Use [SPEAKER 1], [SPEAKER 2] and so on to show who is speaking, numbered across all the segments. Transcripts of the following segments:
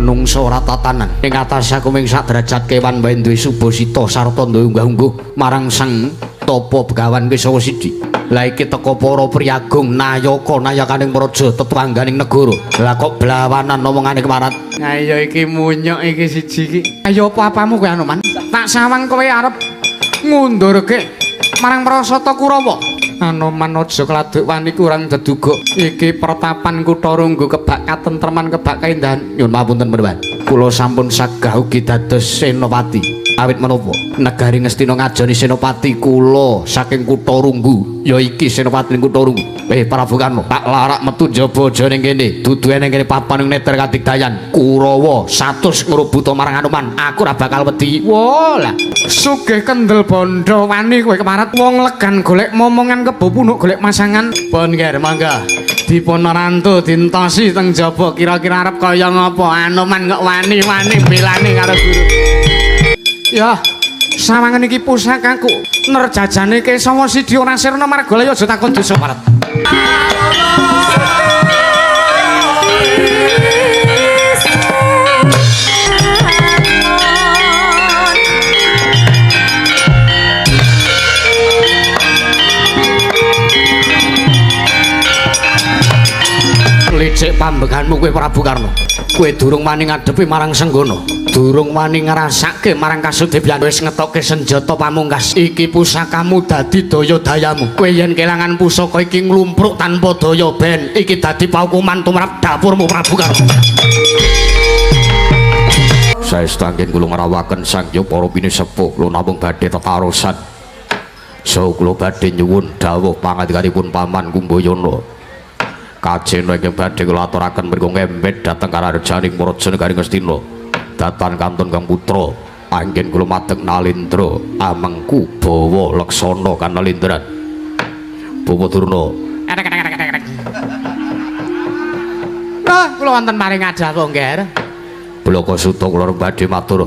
[SPEAKER 1] Menungsa ora tatanan. Ing atas aku ming sak derajat kewan wae duwe subasita sarta duwe unggah-ungguh marang Sang Tapa Begawan Kesawa Sidi. Lah iki teka para priyagung nayaka nayakaning praja tetangganing negara. Lah kok blawanan omongane kemarat. Ayo iki munyuk iki siji iki. Ayo apa-apamu kowe Anoman? Tak sawang kowe arep ngundurke marang Prasata Kurawa. Anoman aja kladuk wani kurang deduguk. Iki pertapan kutha Runggu kebak katentreman kebak kaendahan. Nyuwun pamunten Panembahan. Kula sampun sagah ugi dados senopati. Awit menapa negari Ngastina ngajoni senopati kula saking kutha Runggu. Ya iki senopati kutha Runggu. Prabu Karna, tak larak metu njaba aja ning kene. Duduhe ning kene papan neter kadigdayan. Kurawa 100 ngrubuta marang Anoman. Aku ora bakal wedi. Wah lah. Sugih kendel bondo wani kowe kemarat wong legan golek momongan kebo punuk golek masangan. Pun nger mangga. Dipun rantu dintosi teng jaba kira-kira arep kaya ngapa Anoman kok wani-wani belane karo guru. Ya, sawangan iki pusakaku. Nerjajane Kesawa Sidi ora sirna marga aja takon dosa parat. Licik pambeganmu kowe Prabu Karna. Kowe durung wani ngadepi marang Senggana. Durung wani ngrasake marang Kasudebyan wis ngetokke senjata pamungkas. Iki pusakamu dadi daya dayamu. Kowe yen kelangan pusaka iki nglumpruk tanpa daya ben iki dadi paukuman tumrap dapurmu Prabu Karna. Saestu anggen kula ngrawaken Sang Hyang para pinisepuh kula namung badhe tetarosan. Saha kula badhe nyuwun dawuh pangandikanipun Paman Kumbayana. Kajena ingkang badhe kula aturaken mriku ngembet dhateng karajaning Praja Negari Ngastina. Datan kantun Kang Putra anggen kula madeg Nalendra amengku bawa leksana kanalendran. Bapak Durna. Ah, kula wonten paring adhawuh, Ngger. Blaka suta kula badhe matur.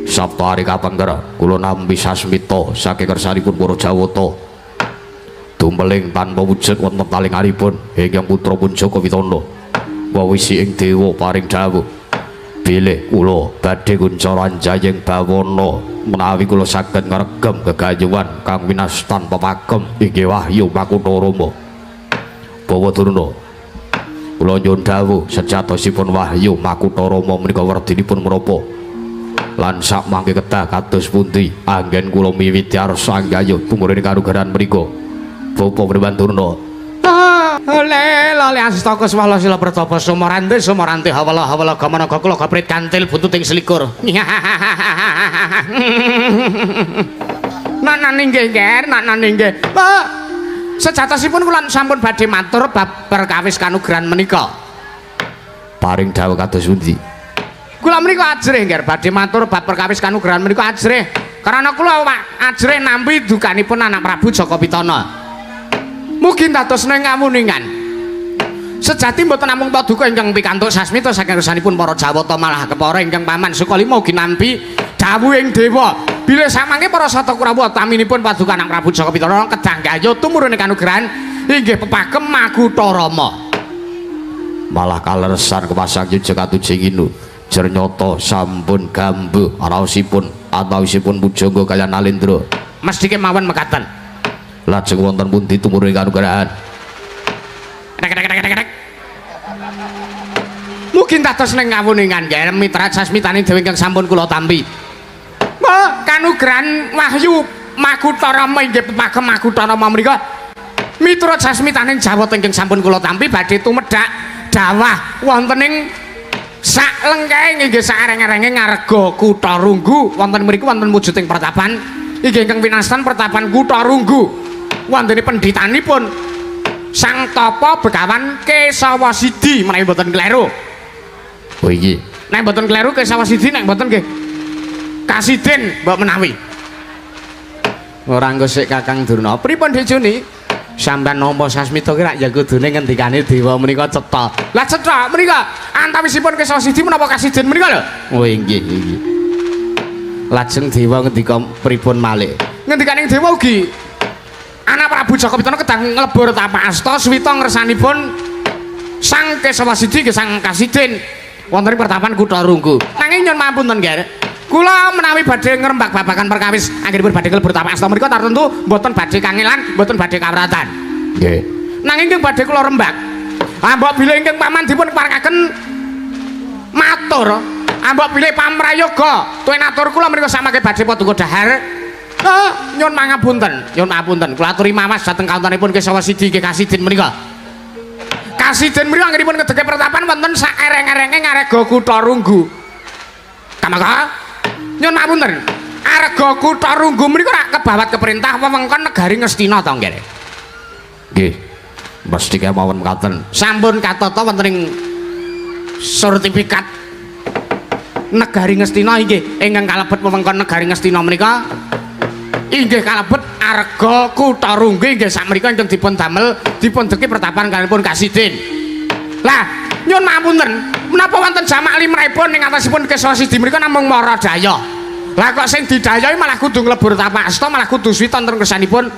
[SPEAKER 1] Sapta ari kapengker kula nampi sasmita saking kersanipun para Jawata. Dumeling tanpa wujud wonten talinganipun ingkang putra pun Jaka Witana. Wawisi ing dewa paring dawuh bilih kula badhe kuncara anjaying bawana menawi kula saged ngregem gegayuhan kang winastan pepakem inggih wahyu Makutha Rama. Bawa Durna, kula nyuwun dawuh sejatosipun wahyu Makutha Rama menika werdinipun menapa lan sak mangke kedah kados pundi anggen kula miwiti arsa anggayuh tumurune kanugrahan menika. Bapak Panembahan Durna. Ole lole astaka swala sila pertapa sumarante sumarante hawala hawala gamana kula gaprit kantil buntuting selikur. Nanan inggih Nger, nanan inggih. Pak, sejatosipun kula sampun badhe matur bab perkawis kanugrahan menika. Paring dawuh kados pundi? Kula menika ajrih Nger, badhe matur bab perkawis kanugrahan menika ajrih. Karena kula ajrih nampi dukanipun anak Prabu Jaka Pitana. Mugi dados ning ngawuningan. Sejati mboten namung paduka ingkang pikantuk sasmita saking kersanipun para Jawata malah kepara ingkang paman Sukalima ugi nampi dawuhing dewa. Bilih samangke para Sata Kurawa taminipun paduka anak Prabu Jaka Pitana kedah gayuh tumurune kanugrahan inggih pepakem Makutha Rama. Malah kaleresan kepasang yuja katujenginu jernyata sampun gambuh raosipun atawisipun pujangga kaliyan Nalendra. Mesthi kemawon mekaten. Lajeng wonten pundi tumurune kanugrahan? Mugi dados ning ngawuningan nger mitra sasmitane dewe ingkang sampun kula tampi. Wah, kanugrahan wahyu Makutha Rama inggih pepakem Makutha Rama menika miturut sasmitaning Jawata ingkang sampun kula tampi badhe tumedhak dawah wonten ing sak lengkeng inggih saereng-erenge ngarga Kutha Runggu wonten mriku wonten wujuding pertapan inggih ingkang winastan pertapan Kutha Runggu. Wontene pendhitanipun Sang Tapa Begawan Kesawa Sidi menawi mboten kleru. Oh iki. Nek mboten kleru Kesawa Sidi nek mboten nggih Kasiden mbok menawi. Ora engko sik Kakang Durna. Pripun Dik Juni? Sampeyan nampa sasmita ki rak ya kudune ngendikane dewa menika cetha. Lah cetha menika antawisipun Kesawa Sidi menapa Kasiden menika lho? Oh inggih inggih. Lajeng dewa ngendika pripun malih? Ngendikaning dewa ugi anak Prabu Jaka Pitana kedah nglebur tapak asta suwita ngersanipun Sang Kesawa Sidi nggih Sang Kasiden. Wonten ing pertapan Kutha Runggu. Nanging nyuwun mapunten, Ger. Kula menawi badhe ngrembak babagan perkawis anggenipun badhe klebur tapak asta menika tartemtu mboten badhe kangelan, mboten badhe kawratan.
[SPEAKER 2] Nggih.
[SPEAKER 1] Nanging ingkang badhe kula rembak. Ambok bilih ingkang paman dipun parengaken matur, ambok bilih pamrayoga tuwin atur kula menika samangke badhe paduka dhahar. Oh, nyuwun mangapunten, nyuwun mapunten. Kula aturi mawas dhateng kawontenipun Kesawa Sidi nggih Kasidin menika. Kasidin menika anggenipun ngedeke pertapan wonten sak ereng-erenge ngarega Kutha Runggu. Kamangka nyuwun mapunten. Arga Kutha Runggu menika rak kebawat keperintah wewengkon negari Ngastina to nggih.
[SPEAKER 2] Nggih. Mesti kemawon mekaten.
[SPEAKER 1] Sampun katata wonten ing sertifikat negari Ngastina inggih ingkang kalebet wewengkon negari Ngastina menika inggih kalebet arga Kutha Runggu inggih sakmenika ingkang dipun damel dipun deki pertapan kalihipun Kasidin. Lah nyuwun mapunten, menapa wonten jamak limrahipun ing atasipun Kesawa Sidi menika namung mara daya. Lah kok sing didayahi malah kudu nglebur tapak asta, malah kudu suwita wonten kersanipun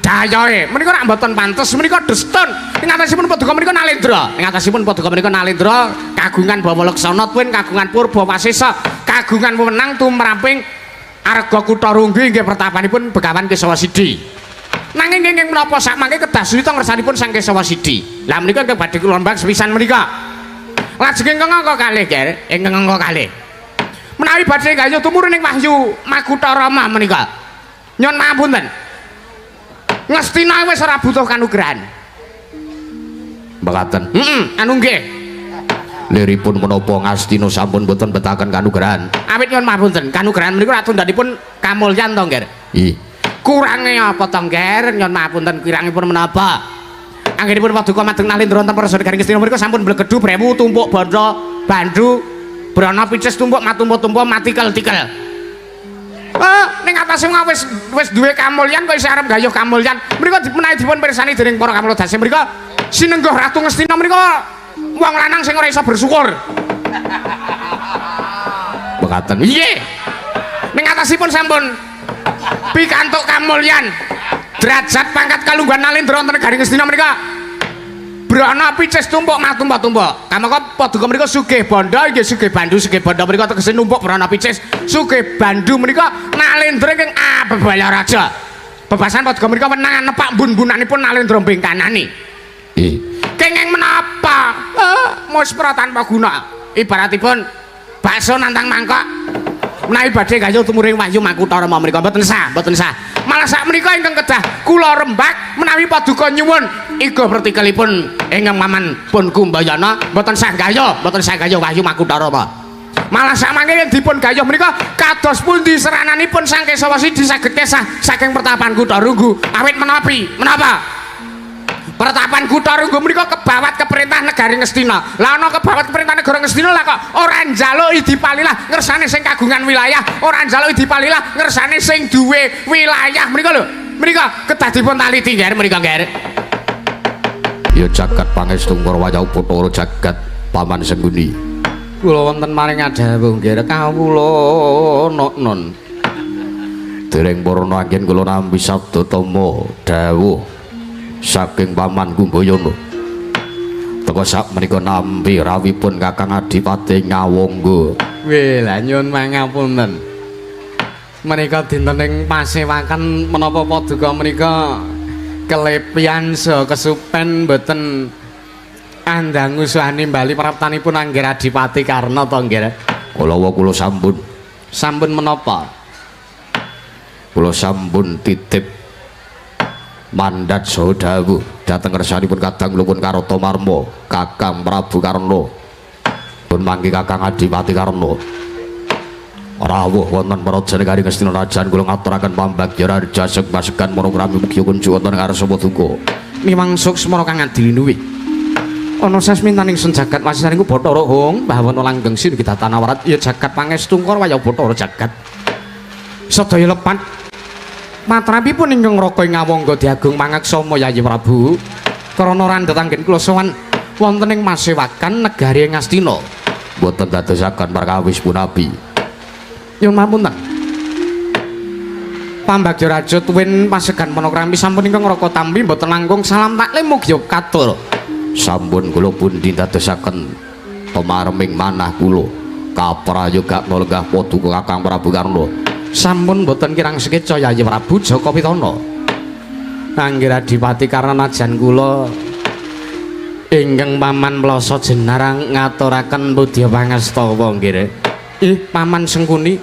[SPEAKER 1] dayahe. Menika rak mboten pantes, menika destun. Ing atasipun paduka menika Nalendra. Ing atasipun paduka menika Nalendra kagungan bawa leksana tuwin kagungan purba wasesa, kagungan wewenang tumraping arga Kutha Runggu inggih pertapanipun Begawan Kesawa Sidi. Nanging ingkang menapa sakmangke kedah suwita ngersanipun Sang Kesawa Sidi. Lah menika ingkang badhe kula rembag sepisan menika. Lajeng ingkang angka kalih, Ger, ingkang angka kalih. Menawi badhe gayuh tumurun ing Wahyu Makutha Rama menika. Nyuwun mapunten. Ngastina wis ora butuh kanugrahan.
[SPEAKER 2] Mekaten.
[SPEAKER 1] Heeh, anu nggih.
[SPEAKER 2] Liripun menapa Ngastina sampun boten betaken kanugrahan?
[SPEAKER 1] Awit nyuwun mapunten, kanugrahan menika ratundhanipun kamulyan to, Nger.
[SPEAKER 2] Ih.
[SPEAKER 1] Kurange apa to, Nger? Nyuwun mapunten kirangipun menapa? Anggenipun paduka madeg Nalendra wonten para negari Ngastina menika sampun blegedu brewu tumpuk bandha bandu brana picis tumpuk matumpa-tumpa matikel-tikel. Ning atase wis wis duwe kamulyan kok isih arep gayuh kamulyan. Menika menawi dipun pirsani dening para kawula dase menika sinengguh Ratu Ngastina menika wong lanang sing ora iso bersyukur.
[SPEAKER 2] Mekaten.
[SPEAKER 1] Nggih. Ning atasipun sampun pikantuk kamulyan. Derajat pangkat kalungguhan Nalendra wonten negari Ngastina menika brana picis tumpuk matumpa-tumpa. Kamangka paduka menika sugih bandha inggih sugih bandu, sugih bandha menika tegese numpuk brana picis. Sugih bandu menika Nalendra ingkang abebaya raja. Bebasan paduka menika wenangan nepak mbun-mbunanipun Nalendra bengkanani.
[SPEAKER 2] Ih.
[SPEAKER 1] Kenging menapa? Muspra tanpa guna. Ibaratipun bakso nantang mangkok. Menawi badhe gayuh tumuring Wahyu Makutha Rama menika mboten sah, mboten sah. Malah sak menika ingkang kedah kula rembag menawi paduka nyuwun iga pertikelipun ingkang paman pun Kumbayana mboten sah gayuh, mboten sah gayuh Wahyu Makutha Rama. Malah sak mangke dipun gayuh menika kados pundi serananipun Sang Kesawa Sidi saged kesah saking pertapan Kutha Runggu. Awit menapi, menapa? Pertapan Kutha Runggu menika kebawat keperintah negari Ngastina. Lah ana kebawat keperintah negara Ngastina lah kok ora njaluk idipalilah ngersane sing kagungan wilayah, ora njaluk idipalilah ngersane sing duwe wilayah menika lho. Menika kedah dipun taliti nggih menika nggih.
[SPEAKER 2] Ya jagat pangestu Wayahu Bathara jagat Paman Sengguni.
[SPEAKER 1] Kula wonten maring adhawuh nggih kawula non.
[SPEAKER 2] Dereng purna anggen kula nampi sabda tama dawuh saking Paman Kumbayana. Teka sak menika nampi rawuhipun Kakang Adipati Ngawangga.
[SPEAKER 1] Weh, lah nyuwun mangapunten. Menika dinten ing pasewakan menapa paduka menika kelepian saha kesupen mboten andang usahane bali praptanipun Angger Adipati Karna to nggih.
[SPEAKER 2] Kula kula sampun.
[SPEAKER 1] Sampun menapa?
[SPEAKER 2] Kula sampun titip mandat saha dawuh dhateng kersanipun Kadang Lukun Karata Marma Kakang Prabu Karna. Pun mangke Kakang Adipati Karna. Rawuh wonten Praja Negari Ngastina Rajan kula ngaturaken pambagya raja sek-masekan marang mugi kunjuk wonten ngarsa paduka.
[SPEAKER 1] Miwang suksmara kang adilinuwi. Ana sasmintaning sun jagat wasisaning Bathara Hung bawana langgeng sinugih tanawarat ya jagat pangestu Kara waya Bathara jagat. Sedaya lepat matrapipun ingkang Raka ing Ngawangga diagung mangaksama Yayi Prabu krana randhet anggen kula sowan wonten ing masewakan negari Ngastina.
[SPEAKER 2] Mboten dadosaken perkawis punapi.
[SPEAKER 1] Nyuwun mapunten. Pambagya raja tuwin pasegan panakrami sampun ingkang Raka tampi mboten langkung salam taklim mugi katur.
[SPEAKER 2] Sampun kula pundi dadosaken Pemareming manah kula kaprayogakna lenggah paduka Kakang Prabu Karna.
[SPEAKER 1] Sampun boten kirang sekeca Yayi Prabu Jaka Pitana. Anggir Adipati Karna najan kula ingkang paman Mlasa Jenar ngaturaken pudya pangastawa nggih. Ih, paman Sengkuni.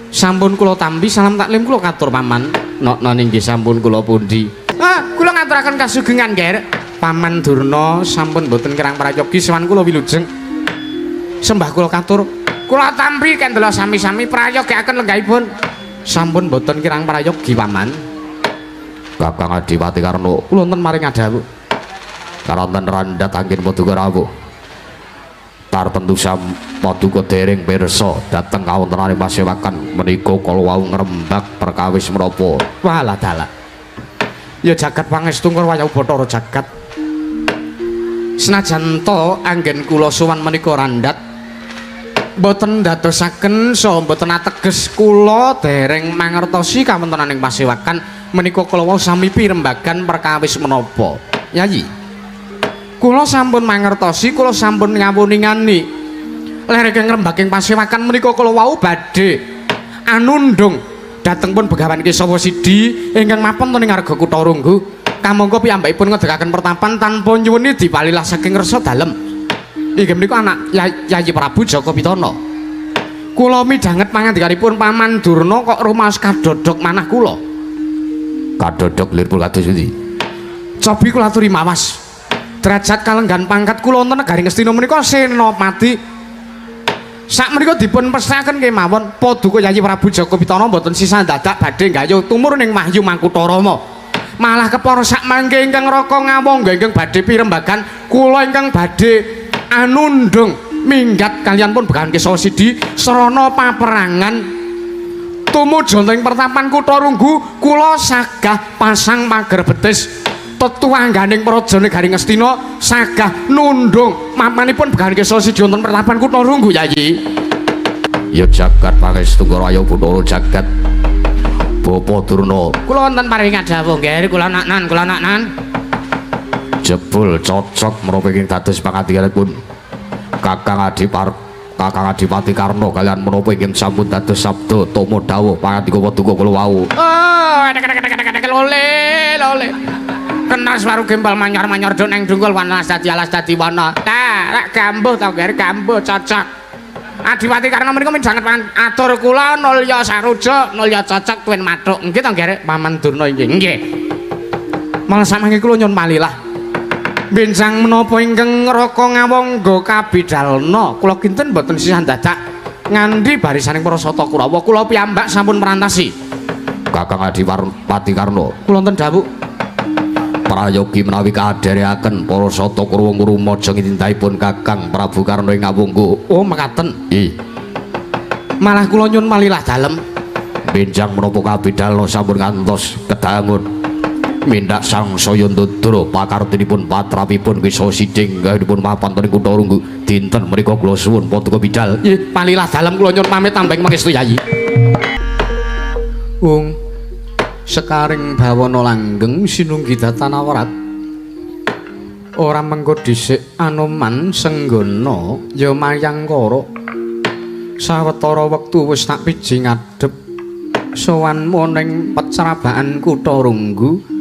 [SPEAKER 1] Sampun kula tampi salam taklim kula katur paman. Nokna inggih sampun kula pundi. Ah, kula ngaturaken kasugengan nggih. Paman Durna sampun boten kirang prayogi sowan kula wilujeng. Sembah kula katur. Kula tampi kendela sami-sami prayogiaken lenggahipun. Sampun boten kirang prayogi paman.
[SPEAKER 2] Kakang Adipati Karna
[SPEAKER 1] kula wonten maring adhawuh.
[SPEAKER 2] Karanten randhat anggen paduka rawuh. Tartemtu sam paduka dereng pirsa dhateng kawontenane pasewakan menika kala wau ngrembak perkawis menapa.
[SPEAKER 1] Walah dalah. Ya jagat pangestu wayah Bathara jagat. Senajan to anggen kula sowan menika randhat mboten ndadosaken saha mboten ateges kula dereng mangertosi kawontenaning pasewakan menika kala wau sami pirembagan perkawis menapa. Yayi, kula sampun mangertosi, kula sampun ngawuningani ler ingkang ngrembaking pasewakan menika kala wau badhe anundung dhateng pun Begawan Kesawa Sidi ingkang mapan wonten ing ngarga kutha Runggu. Kamangka piyambakipun ngedegaken pertapan tanpa nyuwuni dipalilah saking resa dalem. Inggih menika anak Yayi Prabu Jaka Pitana. Kula midhanget pangandikanipun Paman Durna kok rumaos kadhodhok manah kula.
[SPEAKER 2] Kadhodhok liripun kados pundi?
[SPEAKER 1] Cobi kula aturi mawas. Derajat kalenggan pangkat kula wonten negari Ngastina menika senopati. Sakmenika dipun pesthakaken kemawon paduka Yayi Prabu Jaka Pitana mboten sisah dadak badhe nggayuh tumurun ing Wahyu Mangkutarama. Malah kepara sakmangke ingkang raka ngawangga ingkang badhe pirembagan kula ingkang badhe anundung minggat kalian pun Begawan Kesawa Sidi srana paperangan tumuju ing pertapan kutha Runggu. Kula sagah pasang pager betis tetuwangganing praja negari Ngastina sagah nundung mapanipun Begawan Kesawa Sidi wonten pertapan kutha Runggu. Yayi,
[SPEAKER 2] ya jagat pangestu raya Bathara jagat. Bapa Durna
[SPEAKER 1] kula wonten paring dawuh nggih, kula naknan, kula naknan.
[SPEAKER 2] Jebul cocok menapa ingkang dados pangandikanipun Kakang Adipati Karna kalian menapa ingkang sampun dados sabda tama dawuh pangandika paduka kula wau.
[SPEAKER 1] Oh, nek lole lole. Kena swaru gembal manyor-manyor do neng dungkul wana dadi alas dadi wana. Tah, rak gambuh to nggih, gambuh cocok. Adipati Karna menika midhanget atur kula nulya sarujuk, nulya cocok tuwin mathuk. Nggih to nggih, Paman Durna inggih. Nggih. Malah samangke kula nyuwun palilah. Benjang menapa ingkang raka ngawangga kabidalna, kula kinten mboten sisah dadak nganti barisaning para sata Kurawa. Kula piyambak sampun merantasi.
[SPEAKER 2] Kakang Adipati Karna
[SPEAKER 1] kula wonten dawuh
[SPEAKER 2] prayogi menawi kaderekaken para sata Kurawa ngrumaja ngintahipun Kakang Prabu Karna ing Awangga.
[SPEAKER 1] Oh, mekaten.
[SPEAKER 2] Nggih.
[SPEAKER 1] Malah kula nyuwun malilah dalem.
[SPEAKER 2] Benjang menapa kabidalna sampun ngantos kedangun mindak sangsaya ndudra pakartinipun patrapipun Kesawa Sidi nggahipun mapan wonten kutha Runggu. Dinten menika kula suwun paduka bidal.
[SPEAKER 1] Nggih, palilah dalem kula nyuwun pamit tambeng mangestu Yayi. Wong sekaring bawana langgeng sinunggi datanawrat ora mengko dhisik Anoman Senggana ya Mayangkara. Sawetara wektu wis tak piji ngadhep sowanmu ning pecrabaan kutha Runggu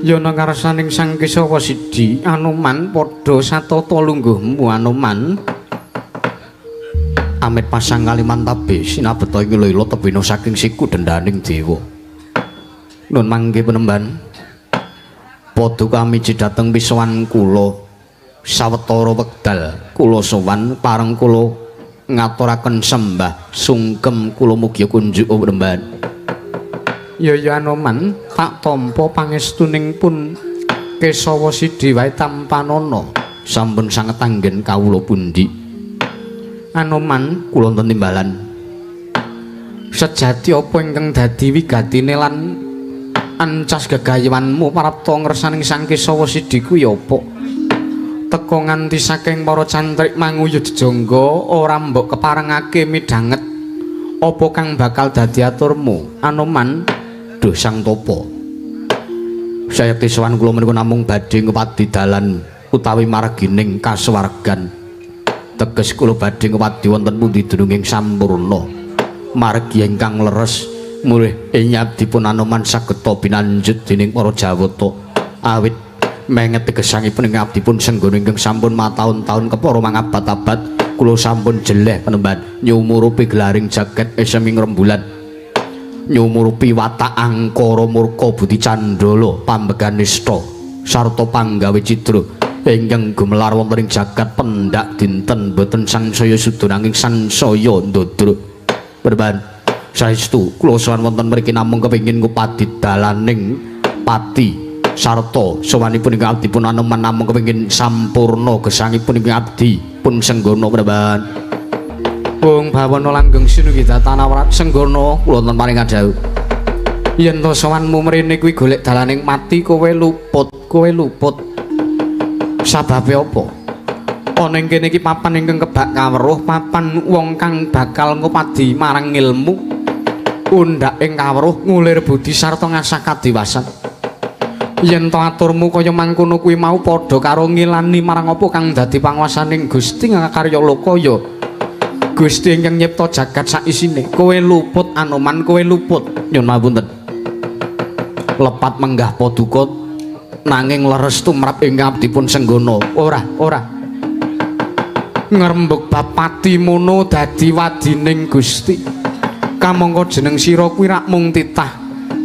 [SPEAKER 1] ya nang ngarsaning Sang Kesawa Sidi. Anoman padha satata lungguhmu Anoman.
[SPEAKER 2] Amit pasang kalimantabe sinabeta ing lila tebina saking siku dendaning dewa.
[SPEAKER 1] Nun mangke penemban paduka miji dhateng pisowan kula sawetara wekdal kula sowan pareng kula ngaturaken sembah sungkem kula mugi kunjuk penemban. Ya ya Anoman, tak tampa pangestuning pun Kesawa Sidi wae tampanana.
[SPEAKER 2] Sampun sanget anggen kawula pundi
[SPEAKER 1] Anoman?
[SPEAKER 2] Kula wonten timbalan.
[SPEAKER 1] Sejati apa ingkang dadi wigatine lan ancas gegayuhanmu prapta ngersaning Sang Kesawa Sidi kuwi apa? Teka nganti saking para cantrik manguyu jejangga ora mbok keparengake midhanget apa kang bakal dadi aturmu Anoman?
[SPEAKER 2] Duh Sang Tapa, sayekti sowan kula menika namung badhe ngepadi dalan utawi margining kasuwargan.
[SPEAKER 1] Teges kula badhe ngwadi wonten pundi dununging sampurna. Margi ingkang leres mulih ing abdipun Anoman sageta binanjut dening para Jawata. Awit menget tegesangipun ing abdipun Senggana ingkang sampun mataun-taun kepara mangabad-abad kula sampun jeleh penemban nyumurupi gelaring jagat eseming rembulan. Nyumurupi watak angkara murka budi candala pambeganista sarta panggawe cidra ingkang gumelar wonten ing jagat pendak dinten boten sangsaya suda nanging sansaya ndodro. Penemban saestu kula sowan wonten mriki namung kepengin ngupadi dalaning pati sarta sowanipun ingkang abdipun Anoman namung kepengin sampurna gesangipun ingkang abdi pun Senggana penemban. Wong bawana langgeng sinunggi tanawrat Senggana kula wonten paring dawuh. Yen to sowanmu mrene kuwi golek dalaning mati kowe luput, kowe luput. Sababe apa? Ana ing kene iki papan ingkang kebak kaweruh, papan wong kang bakal ngupadi marang ilmu, undhak ing kaweruh ngulir budi sarta ngasah kadiwasan. Yen to aturmu kaya mangkono kuwi mau padha karo ngilani marang apa kang dadi panguwasaning Gusti ngakarya loka ya Gusti ingkang nyipta jagat saisine. Kowe luput Anoman, kowe luput. Nyuwun mapunten. Lepat menggah paduka nanging leres tumrap ing abdipun Senggana. Ora, ora. Ngrembug bab pati mono dadi wadining Gusti. Kamangka jeneng sira kuwi rak mung titah.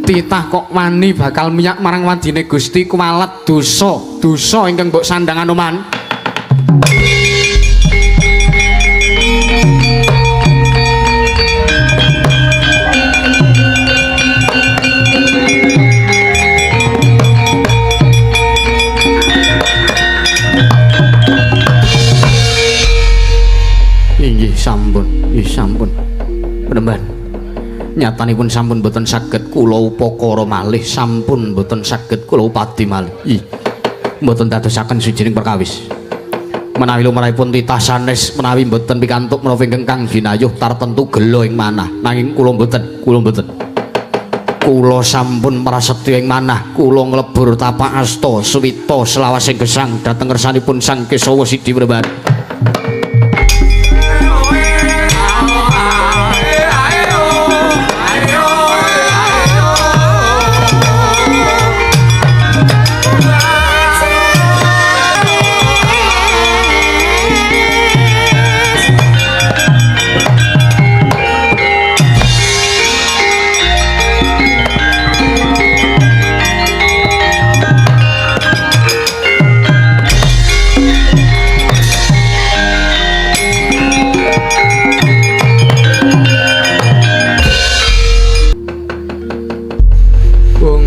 [SPEAKER 1] Titah kok wani bakal miyak marang wadine Gusti kuwalet dosa, dosa ingkang mbok sandhang Anoman. Inggih sampun, inggih sampun. Penemban. Nyatanipun sampun boten saged kula upakara malih, sampun boten saged kula upadi malih. Ih. Mboten dadosaken suwijining perkawis. Menawi lumrahipun titah sanes menawi mboten pikantuk menapa ingkang kang ginayuh tartentu gela ing manah. Nanging kula mboten, kula mboten. Kula sampun prasetya ing manah, kula nglebur tapak asta suwita selawasing gesang dhateng ngersanipun Sang Kesawa Sidi Penemban.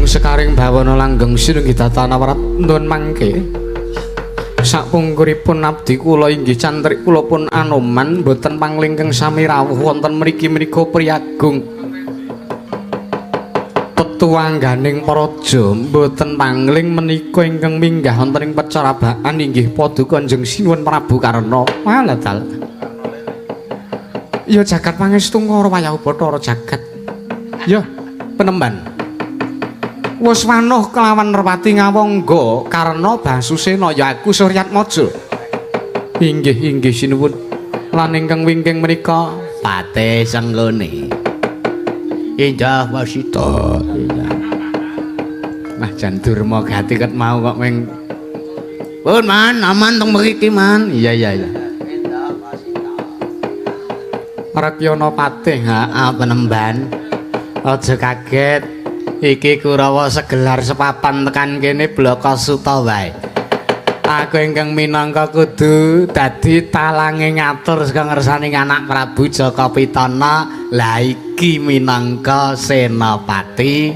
[SPEAKER 1] Sekaring bawana langgeng sinunggi tanawrat ndon mangke sakpungkuripun abdi kula inggih cantrik kula pun Anoman boten panglingkeng sami rawuh wonten mriki menika priyagung petuwangganing praja boten pangling menika ingkang minggah wonten ing pecarabaan inggih paduka Kanjeng Sinuwun Prabu Karna. Walah dal ya jagat pangestu ngara wayah Bathara jagat ya penemban wis wanuh kelawan Nerpati ngawangga karena Basusena ya aku Suryatmaja. Inggih inggih sinuwun. Lan ingkang wingking menika
[SPEAKER 2] Patih Senggone. Indah wasita.
[SPEAKER 1] Mah jan durma gati ket mau kok ming
[SPEAKER 2] pun man aman teng mriki man.
[SPEAKER 1] Iya iya iya. Rakyana Patih,
[SPEAKER 2] heeh penemban. Aja kaget. Iki Kurawa segelar sepapan tekan kene blaka suta wae. Aku ingkang minangka kudu dadi talange ngatur saka ngersane anak Prabu Jaka Pitana. Lah iki minangka senapati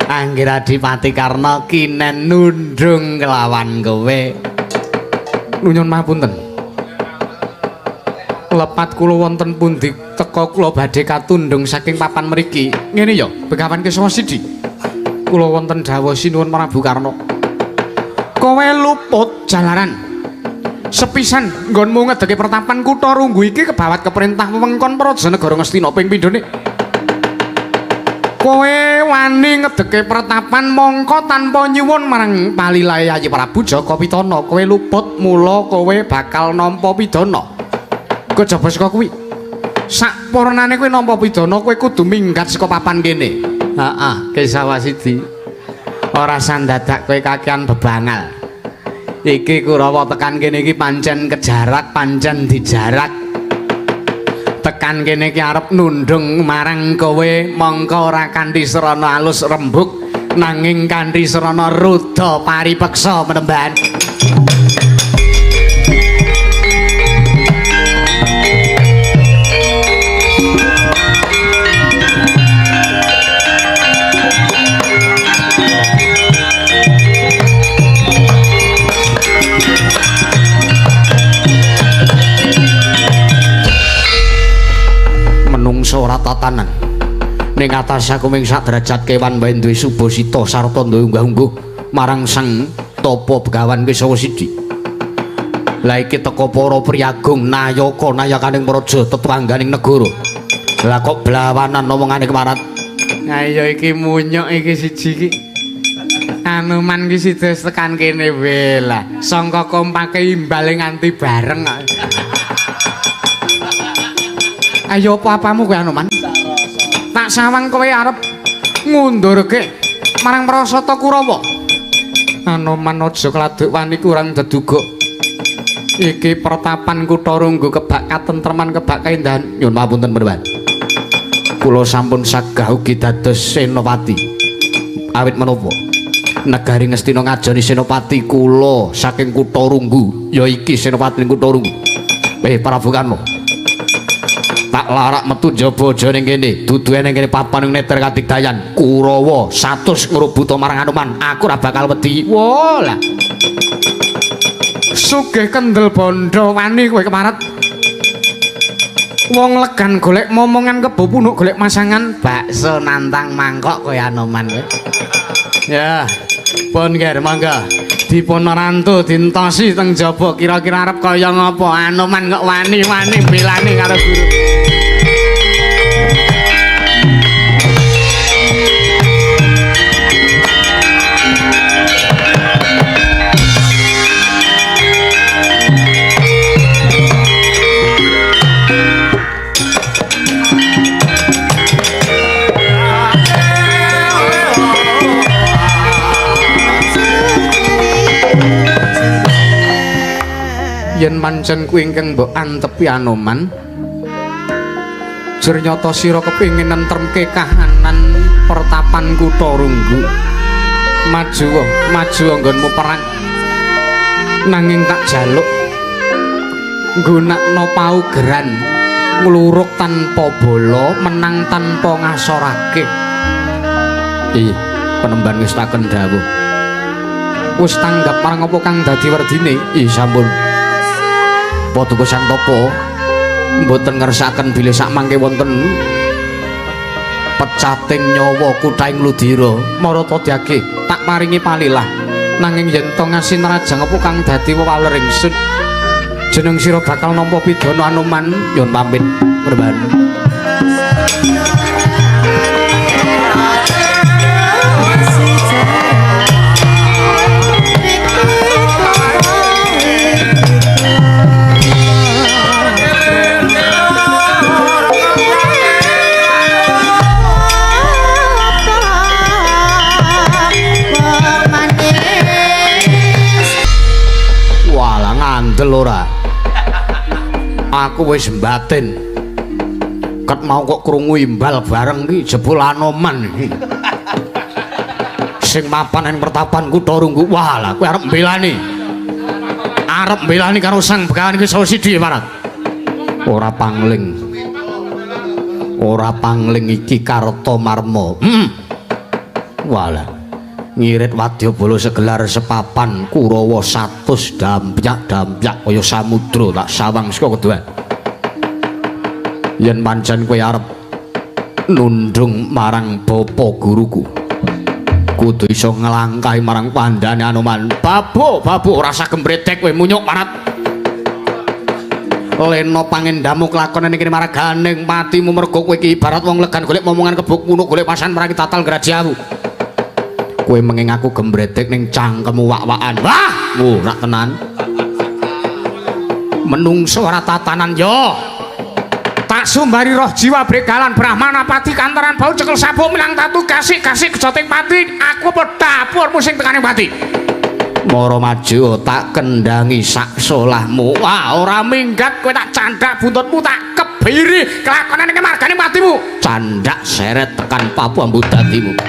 [SPEAKER 2] Angger Adipati Karna kinen nundung kelawan kowe.
[SPEAKER 1] Nyuwun mapunten. Lepat kula wonten pundi teka kula badhe katundhung saking papan mriki. Ngene ya, Begawan Kesawa Sidi. Kula wonten dawuh Sinuwun Prabu Karna. Kowe luput jalaran. Sepisan nggonmu ngedeke pertapan kutha Runggu iki kebawat keperintah wewengkon Praja Negara Ngastina ping pindhone. Kowe wani ngedeke pertapan mongko tanpa nyuwun marang palilahe Yayi Prabu Jaka Pitana. Kowe luput mula kowe bakal nampa pidana. Kejaba saka kuwi. Sak pornane kowe nampa pidana kowe kudu minggat saka papan kene. Heeh, Kesawa Sidi. Ora sandadak kowe kakean bebangal. Iki Kurawa tekan kene iki pancen kejarak, pancen dijarak. Tekan kene iki arep nundung marang kowe mongko ora kanthi srana alus rembug nanging kanthi srana ruda paripeksa menemban. Menungso ora tatanan. Ning atas aku ming sak derajat kewan wae duwe subasita sarta duwe unggah-ungguh marang Sang Tapa Begawan Kesawa Sidi. Lah iki teka para priyagung nayaka nayakaning praja tetangganing negara. Lah kok blawanan omongane kemarat.
[SPEAKER 3] Ayo iki munyuk iki siji iki. Anoman iki sida tekan kene wae lah. Sangka kompake imbale nganti bareng.
[SPEAKER 1] Ayo apa-apamu kowe Anoman? Tak sawang kowe arep ngundurke marang Prasata Kurawa. Anoman aja kladuk wani kurang deduga. Iki pertapan kutha Runggu kebak katentreman kebak kaendahan. Nyuwun pamunten menawan. Kula sampun sagah ugi dados senopati. Awit menapa? Negari Ngastina ngajoni senopati kula saking kutha Runggu. Ya iki senopati kutha Runggu. Prabu Karna. Tak larak metu njaba aja ning kene, duduhe ning kene papan ning neter kadigdayan. Kurawa 100 ngrubuta marang Anoman, aku ora bakal wedi.
[SPEAKER 3] Wah lah. Sugih kendel bondo wani kowe kemaret. Wong legan golek momongan kebo punuk golek masangan bakso nantang mangkok kowe Anoman kowe. Ya, pun ger mangga. Dipun rantu dintosi teng jaba kira-kira arep kaya ngapa Anoman kok wani-wani belani karo guru.
[SPEAKER 1] Yen pancen kuwi ingkang mbok antepi Anoman, jer nyata sira kepengin nentremke kahanan pertapan kutha Runggu. Maju, maju anggonmu perang. Nanging tak jaluk nggunakno paugeran ngluruk tanpa bala, menang tanpa ngasorake. Ih, penemban wis taken dawuh. Wis tanggap marang apa kang dadi werdine? Ih, sampun. Paduka Sang Tapa mboten ngersakaken bilih sakmangke wonten pecating nyawa kuthaing Ludira. Marata dyage tak paringi palilah. Nanging yen to ngasi nerajang apa kang dadi wewaler ingsun, jeneng sira bakal nampa pidana Anoman. Nyuwun pamit mrembhan. Ngandel ora. Aku wis mbatin. Ket mau kok krungu imbal bareng iki jebul Anoman iki. Sing mapan ing pertapan kutha Runggu. Wah lah kowe arep mbelani. Arep mbelani karo Sang Begawan Kesawa Sidi Marat. Ora pangling. Ora pangling iki Kartomarma. Wah lah. Ngirit wadyabala segelar sepapan Kurawa 100 dampyak-dampyak kaya samudra tak sawang saka keduan. Yen pancen kowe arep nundung marang bapa guruku, kudu iso nglangkahi marang pandane Anoman. Babu, babu ora usah gembredek kowe munyuk marat. Lena pangendamu kelakon ning kene maraganing patimu mergo kowe iki ibarat wong legan golek momongan kebuk punuk golek pasan marang tatal grajamu. Kowe menging aku gembredek ning cangkemmu wak-wakan. Wah, ora tenan. Menungso ora tatanan yo. Tak sumbari roh jiwa bregalan brahmana pati kantaran bau cekel sabuk milang tatu kasih-kasih kejoting pati. Aku apa dapurmu sing tekane pati.
[SPEAKER 2] Mara maju tak kendangi sak solahmu.
[SPEAKER 1] Wah, ora minggat kowe tak candak buntutmu tak kebiri kelakonane margane patimu.
[SPEAKER 2] Candak seret tekan Papua mbudatimu.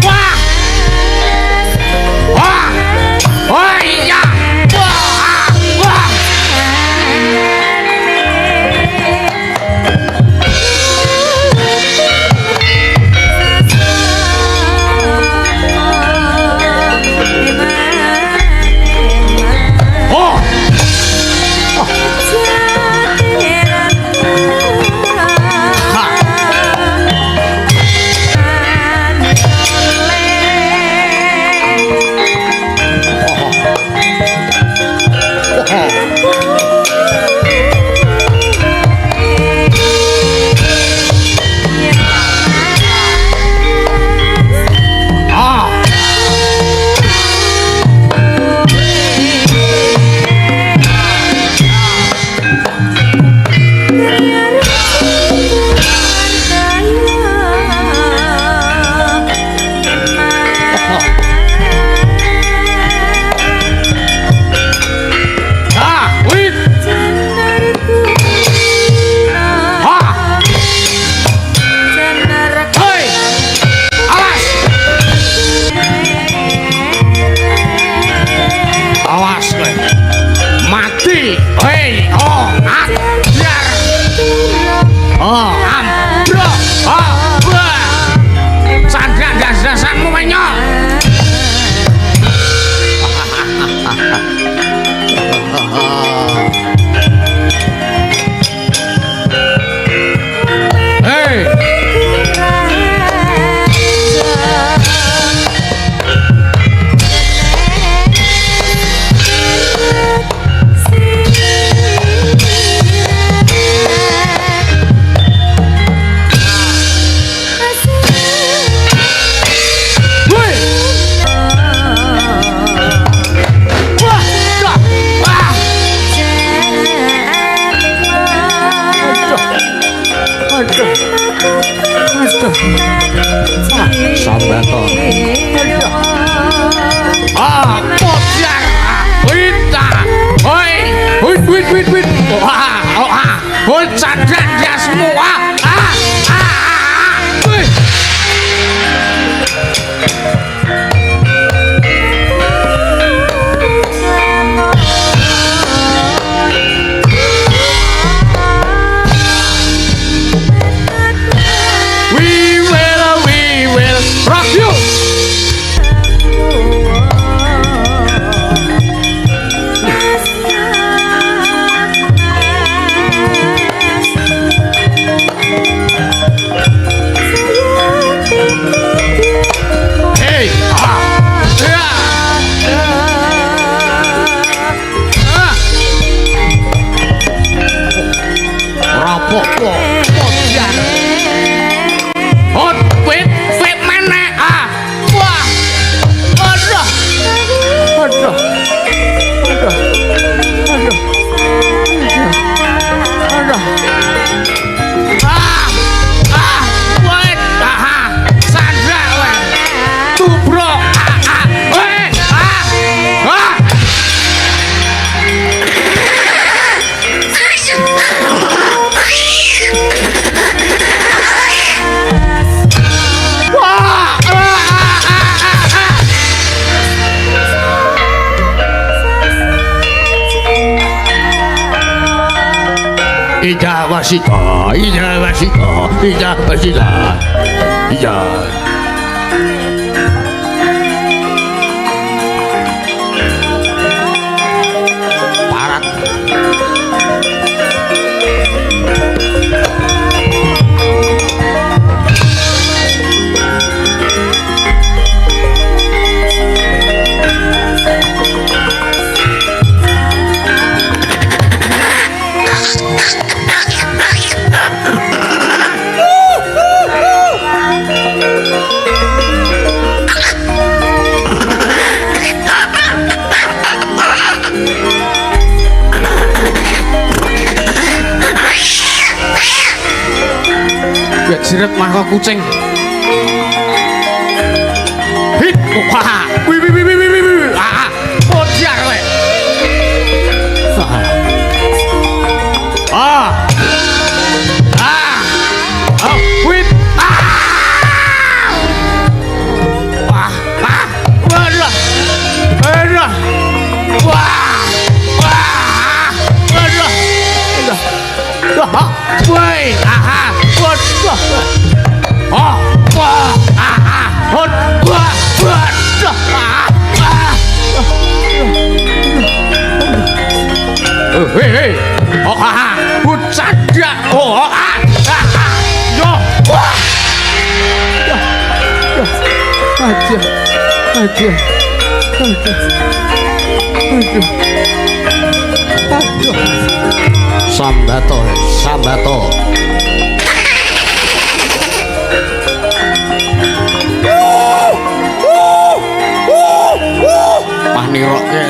[SPEAKER 1] Wah! Wah! Oh iya! Wah! Wah! Oh! Ha! Ah! Ah! Wit! Ah! Hei! Awas! Awas kowe. Mati. Hei, oh, ajar. Oh, ambrok. Oh, wah. Sandra das-dasanmu menyok. Hei. Woi. Wah, dah. Wah. Aduh. Aduh.
[SPEAKER 2] Sambato.
[SPEAKER 1] Ah, pojar. Wita. Hoi. Wit wit wit wit. Wah, wah. Hoi candrak dasmu. Ah, ah, ah, ah. Wih. We will rock you. Hey, ah, ya. Ah. Rapopo, pojar. Hot, wit, wit mana? Ah, wah, aduh, aduh, aduh, aduh, aduh, ah, ah, wait, ah, Sandra, wait, tubruk, ah, ah, wait, ah, ah. Wah, ah, ah, ah, ah, ah.
[SPEAKER 2] Ida wasita, ida wasita, ida wasita. Ida. Parat.
[SPEAKER 3] Jeret mangko kucing. Hit. Wah. Wi wi wi wi wi wi. Ah. Bocah kowe. Ah. Ah. Oh, wit. Ah. Wah. Ah. Waduh. Waduh. Wah. Wah. Waduh. Wah. Woi. Ah. Waduh. Oh. Wah. Ah. Hot. Wah. Waduh. Ah. Ah. Hei, hei. Oh, ah. Bucadak. Oh, ah. Ah. Yo. Wah. Aduh. Aduh. Aduh. Aduh. Aduh.
[SPEAKER 1] Sambato, sambato. Paniroke.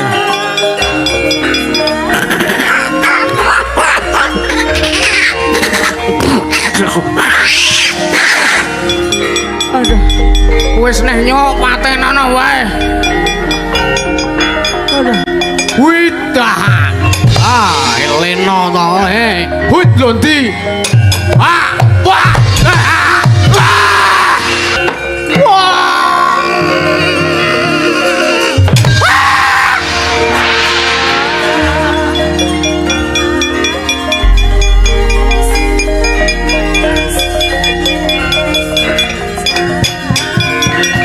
[SPEAKER 3] Aduh. Wis neh nyok patenono wae. Aduh. Widah.
[SPEAKER 1] Ah, eleno to, he.
[SPEAKER 3] Hut lho ndi? Ah, wah. Ah. Wah. Wah.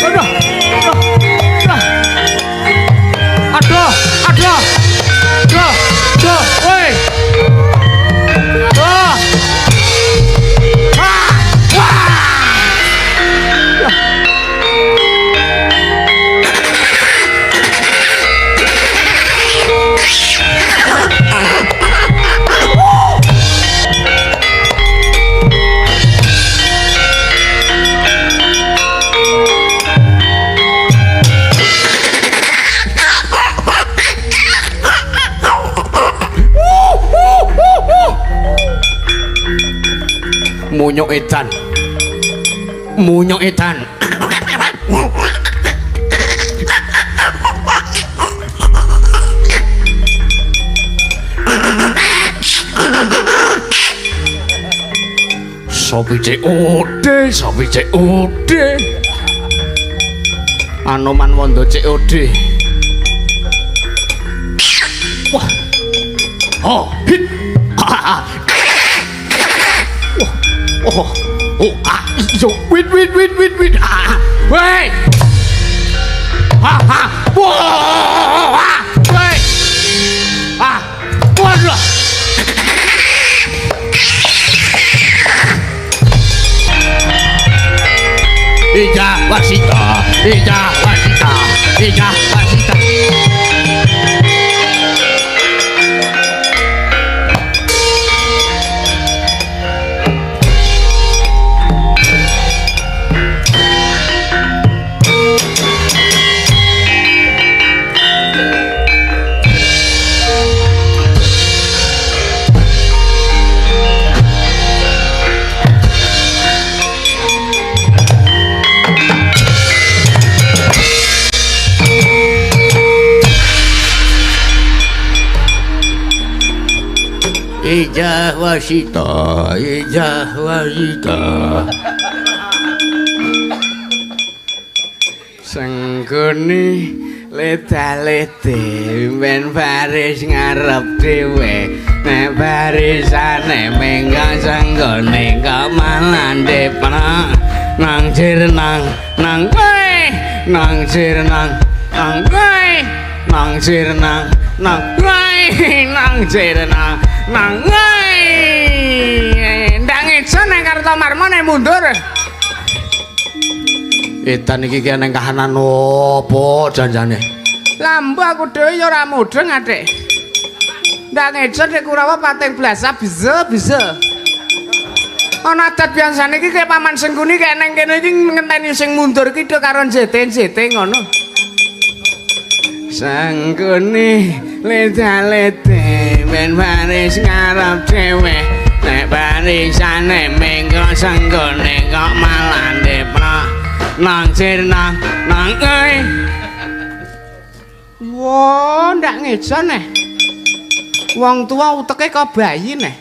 [SPEAKER 3] Aduh. Aduh. Aduh. Aduh. Aduh. Woi. Ah. Ah. Wah.
[SPEAKER 1] Munyuk edan. Munyuk edan. Sopi COD, sopi COD. Anoman wondo COD. Wah. Oh, hit. Ah. Oh, oh, ah, yo, wit, wit, wit, wit, wit, ah, wait, ah, ah, wah, ah, wait, ah, waduh, ija wasita, ija wasita, ija wasita. Ijah wasita, ijah wasita.
[SPEAKER 3] Senggone leda-lede ben baris ngarep dhewe. Nek barisane menggah senggone kamalan depan. Nang jir nang nang kowe, nang jir nang nang kowe, nang jir nang nang kowe, nang jir nang nang kowe. Ndang ejo nang Kartomarmo nek mundur.
[SPEAKER 1] Edan iki ki nang kahanan opo janjane?
[SPEAKER 3] Lambu aku dhewe ya ora mudeng, Adik. Ndang ejo nek Kurawa pating blasa bisa bisa. Ana adat biasane iki kaya Paman Sengkuni kaya nang kene iki ngenteni sing mundur iki do karo njete-njete ngono. Sengkuni leda-lede ben baris ngarep dhewe. Nek barisane mengko senggone kok malah deprok nang sirna nang e. Wah, ndak ngejo neh. Wong tua uteke kok bayi neh.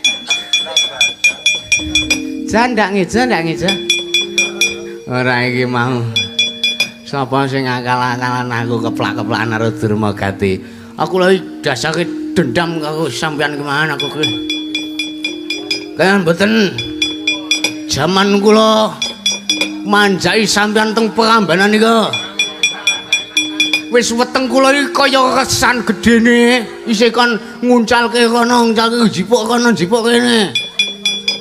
[SPEAKER 3] Jan ndak ngejo, ndak ngejo. Ora iki mau. Sapa sing akal-akalan aku keplak-keplakan karo Durmagati. Aku lha dasake dendam karo sampean kemana aku ki. Kaya mboten jaman kula manjaki sampean teng Prambanan nika. Wis weteng kula iki kaya resan gedene, isih kon nguncalke kono, nguncalke jipuk kono, jipuk kene.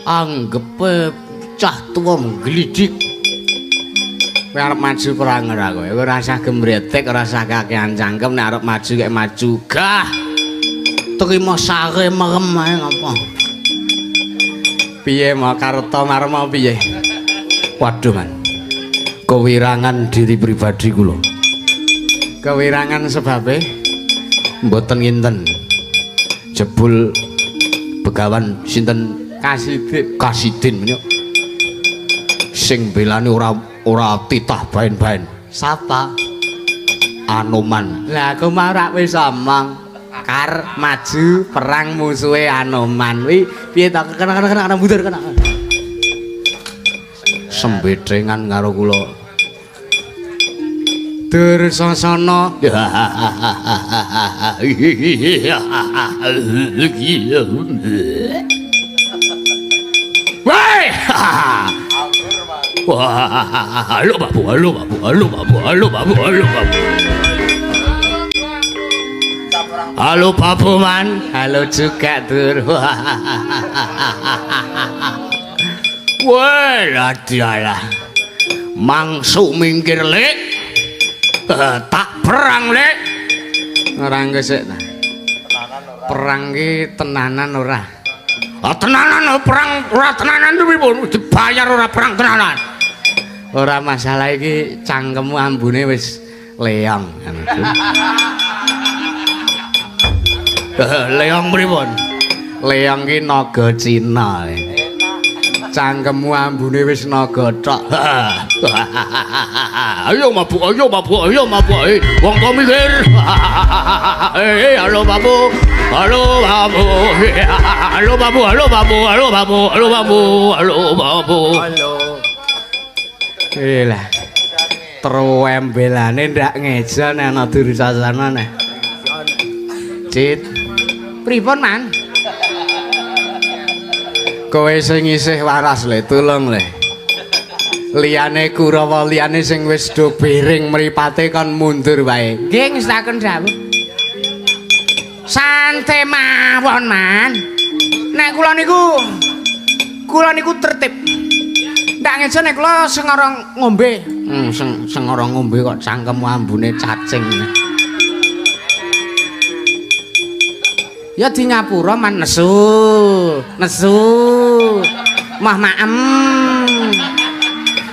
[SPEAKER 3] Anggepe cah tuwa ngglidik. Kowe arep maju perang ora kowe? Kowe ora usah gembretek, ora usah kakean cangkem, nek arep maju kek maju. Gah. Trimo sare merem ae ngapa. Piye mau Karta Marma piye?
[SPEAKER 1] Waduh, Man. Kewirangan diri pribadi kula.
[SPEAKER 3] Kewirangan sebabe
[SPEAKER 1] mboten nginten. Jebul begawan sinten
[SPEAKER 3] Kasidin.
[SPEAKER 1] Kasidin menika sing belani ora titah baen-baen.
[SPEAKER 3] Sapa?
[SPEAKER 1] Anoman.
[SPEAKER 3] Lah aku mau rak wis omong. Kar maju perang musuhe Anoman kuwi piye to? Kena mundur kena.
[SPEAKER 1] Sembedhengan karo kula.
[SPEAKER 3] Dursasana.
[SPEAKER 1] Woi! Wah, halo babu, halo babu, halo babu, halo babu, halo babu. Halo babu man,
[SPEAKER 3] halo juga Dur.
[SPEAKER 1] Wah, lah mangsu minggir lek, tak perang lek.
[SPEAKER 3] Ora ngesek ta. Perang ki tenanan ora?
[SPEAKER 1] Ah, tenanan perang ora tenanan kuwi pun dibayar ora perang tenanan.
[SPEAKER 3] Ora masalah iki cangkemmu ambune wis leong.
[SPEAKER 1] Leong pripun?
[SPEAKER 3] Leong ki naga Cina. Cangkemmu ambune wis naga tok.
[SPEAKER 1] Ayo mabuk, ayo mabuk, ayo mabuk. Wong kok mikir. Halo babu, halo babu. Halo babu, halo babu, halo babu, halo babu, halo babu.
[SPEAKER 3] Halo. Lah. Trowembelane ndak ngejo nek ana Dursasana neh. Cit. Pripun, Man? Kowe sing isih waras le, tulung le. Liyane Kurawa liyane sing wis do biring mripate kon mundur wae. Nggih, ngestaken dawuh. Santai mawon, Man. Nek kula niku tertib. Ndak ngejo nek kula sengara ngombe. Sengara ngombe kok cangkemmu ambune cacing. Ya di ngapura man nesu, nesu. Mah maem.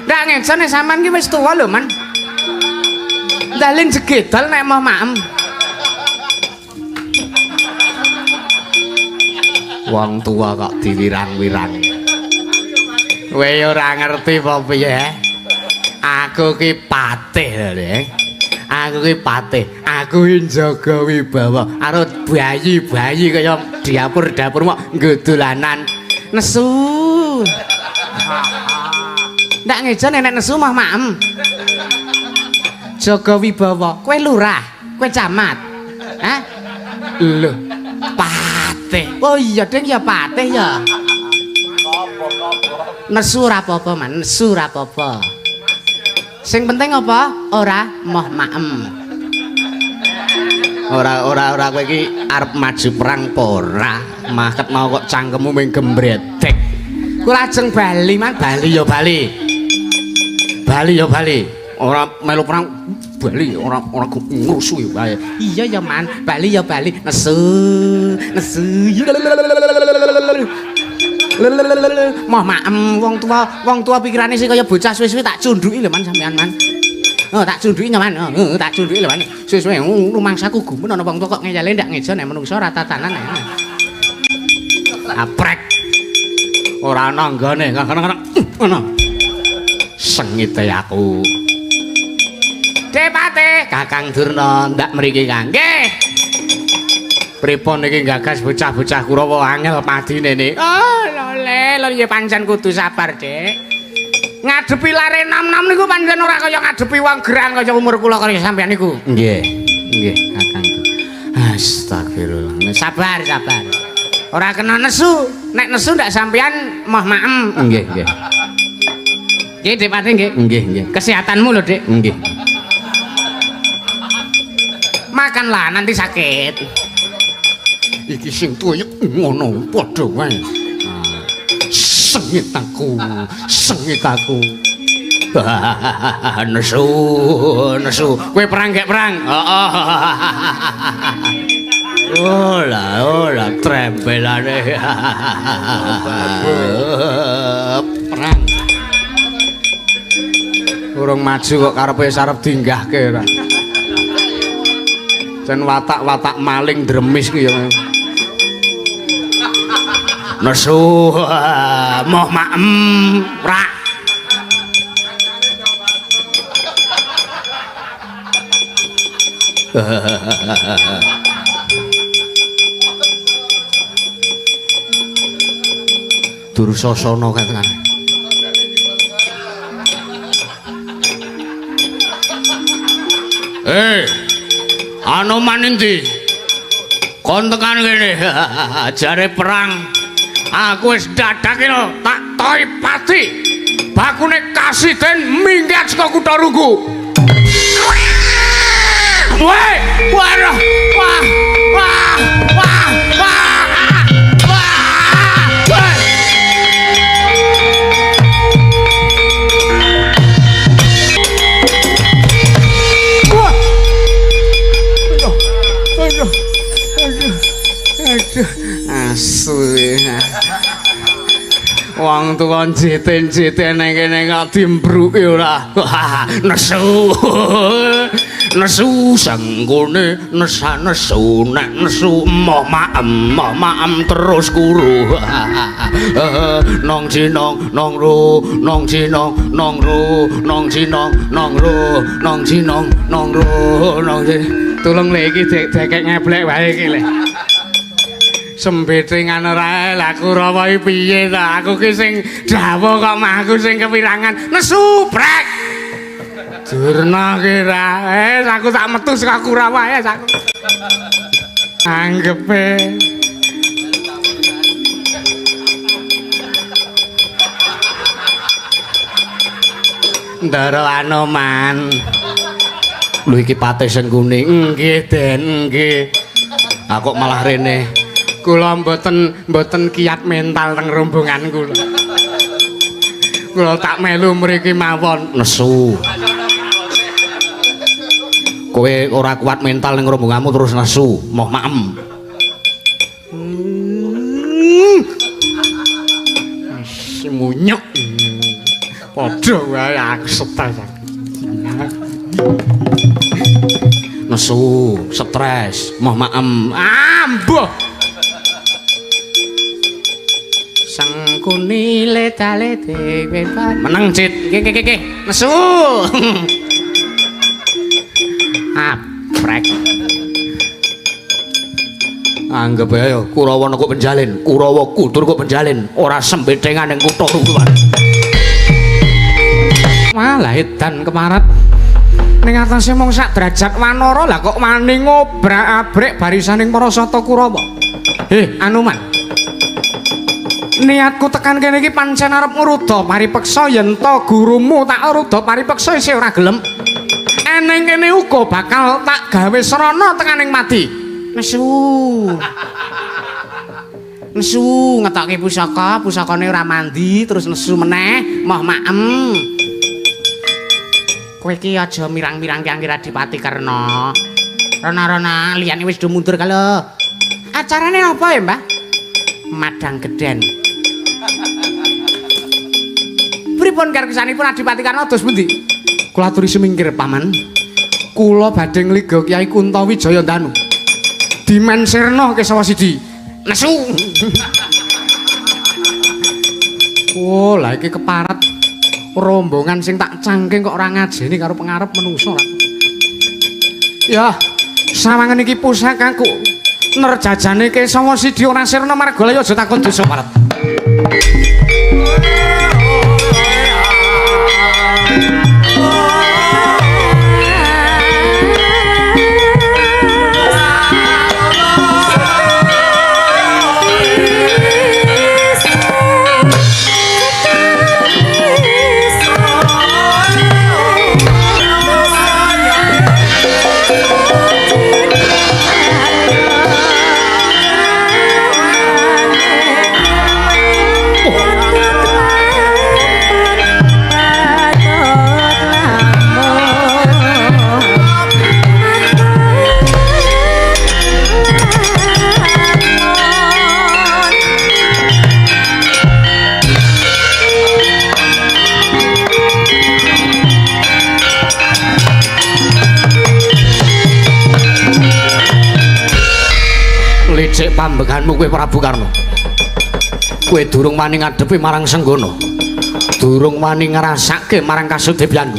[SPEAKER 3] Ndak ngejo nek sampean ki wis tuwa lho, Man. Ndalin jegedal nek mah maem. Wong tuwa kok diwirang-wirang. Kowe ora ngerti apa piye? Aku ki patih lho, Le. Aku ki patih. Aku ki njaga wibawa karo bayi-bayi kaya dapur-dapur mok nggo dolanan. Nesu. Ndak ngejo nek nesu mah maem. Jaga wibawa. Kowe lurah, kowe camat. Hah? Lho, patih. Oh iya, Ding, ya patih ya. Nesu ora apa-apa, Man. Nesu ora apa-apa. Sing penting apa? Ora moh maem. Ora kowe iki arep maju perang apa ora? Maket mau kok cangkemmu mung gembretek. Kula ajeng bali, Man.
[SPEAKER 1] Bali ya bali. Bali ya bali. Ora melu perang bali, ora ngrusuhi wae.
[SPEAKER 3] Iya ya, Man. Bali ya bali. Nesu, nesu. Moh maem wong tua pikirane sing kaya bocah suwe-suwe tak cundhuki lho, Man, sampean, Man. Oh, tak cundhuki Man. Oh, tak cundhuki lho, Man. Suwe-suwe rumangsaku gumun ana wong tua kok ngeyele ndak ngejo nek menungso ora tatanan. Aprek. Ora ana nggone, ngono ngono. Sengite aku. Depate Kakang Durna ndak mriki Kang. Nggih. Pripun iki gagas bocah-bocah Kurawa angel padine ni. Oh, lho lho ya pancen kudu sabar, Dik. Ngadepi lare nom-nom niku pancen ora kaya ngadepi wong gerang kaya umur kula kaya sampeyan niku. Nggih. Nggih, Kakang. Astagfirullah. Sabar, sabar. Ora kena nesu. Nek nesu ndak sampeyan moh maem. Nggih, nggih. Nggih, Dik Pati nggih. Nggih, nggih. Kesehatanmu lho, Dik. Nggih. Makanlah nanti sakit. Iki sing tuwa ngono padha wae. Sengit aku, sengit aku. Nesu, nesu. Kowe perang gek perang. Heeh. Oh lah, trembelane. Perang. Urung maju kok karepe arep dinggahke ora. Jan watak-watak maling dremis ku ya. Nesu, moh maem, rak. Dursasana kae. Anoman endi? Kon tekan kene. Jare perang. Aku wis dadake lho, tak toi pati. Bakune kasiden minggat saka kutha Runggu. Woi, waduh, wah, wah, wah, wah, wah, wah. Wah. Aduh, aduh, aduh, aduh, asu. Wong tuwa jiten-jiten nang kene kok dimbruki ora. Nesu. Nesu sanggone nesa nesu nek nesu moh maem terus kuru. Nong cinong nong ru nong cinong nong ru nong cinong nong ru nong cinong nong ru nong. Tulung le iki dekek ngeblek wae iki le. Sembetingan ora lah Kurawa iki piye ta? Aku ki sing dawuh kok mah aku sing kepirangan. Nesu brek. Durna ki ra. Aku tak metu saka Kurawa ya aku. Anggepe. Ndara Anoman. Lho iki pate sing kuning. Nggih, Den, nggih. Aku malah rene. Kula mboten kiat mental teng rombongan kula. Kula tak melu mriki mawon. Nesu. Kowe ora kuat mental ning rombonganmu terus nesu, moh maem. Munyuk. Padha wae aku stres. Nesu, stres, moh maem. Ambuh. Sangkuni leta-lete meneng Cit. Nggih nggih nggih. Nesu. Aprek. Anggep ae Kurawa nekuk penjalin, Kurawa kudur kok penjalin, ora sembetengan ning kutha Rungguwan. Malah edan kemarat. Ning atase mung sak derajat wanara lah kok wani ngobrak-abrik barisaning para sata Kurawa. Anoman. Niatku tekan kene iki pancen arep ngruda paripeksa yen to gurumu tak ruda paripeksa isih ora gelem. Eneng kene uga bakal tak gawe srana tekaning mati. Nesu. Nesu ngetokke pusaka, pusakane ora mandi terus nesu meneh, moh maem. Kowe iki aja mirang-mirangke Angger Adipati Karna. Rana-rana liyane wis do mundur kalo. Acarane apa ya, Mbah? Madang Gedhen. Pripun karkesanipun Adipati Karna dos pundi? Kula aturi sumingkir, Paman. Kula badhe ngliga Kyai Kuntawijaya Ndanu. Dimen sirna Kesawa Sidi. Nesu. Oh, lah iki keparat rombongan sing tak cangking kok ora ngajeni karo pengarep menungso lah. Ya, sawangan iki pusakaku. Nerjajane Kesawa Sidi ora sirna marga laya aja takon dosa parat.
[SPEAKER 1] Licik pambeganmu kowe Prabu Karna. Kowe durung wani ngadepi marang Senggana. Durung wani ngrasake marang kasudepyanku.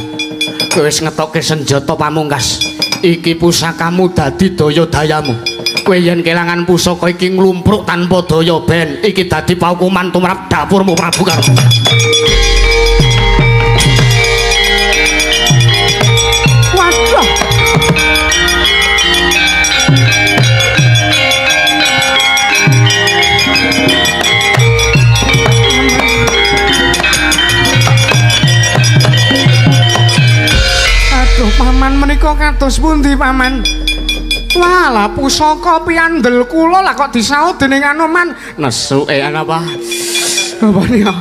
[SPEAKER 1] Kowe wis ngetokke senjata pamungkas. Iki pusakamu dadi daya dayamu. Kowe yen kelangan pusaka iki nglumpruk tanpa daya ben iki dadi paukuman tumrap dapurmu Prabu Karna.
[SPEAKER 3] Waduh. Paman menika kados pundi paman? Walah pusaka piyandel kula lah kok disaut dening Anoman.
[SPEAKER 1] Nesuke apa?
[SPEAKER 3] Apa nika?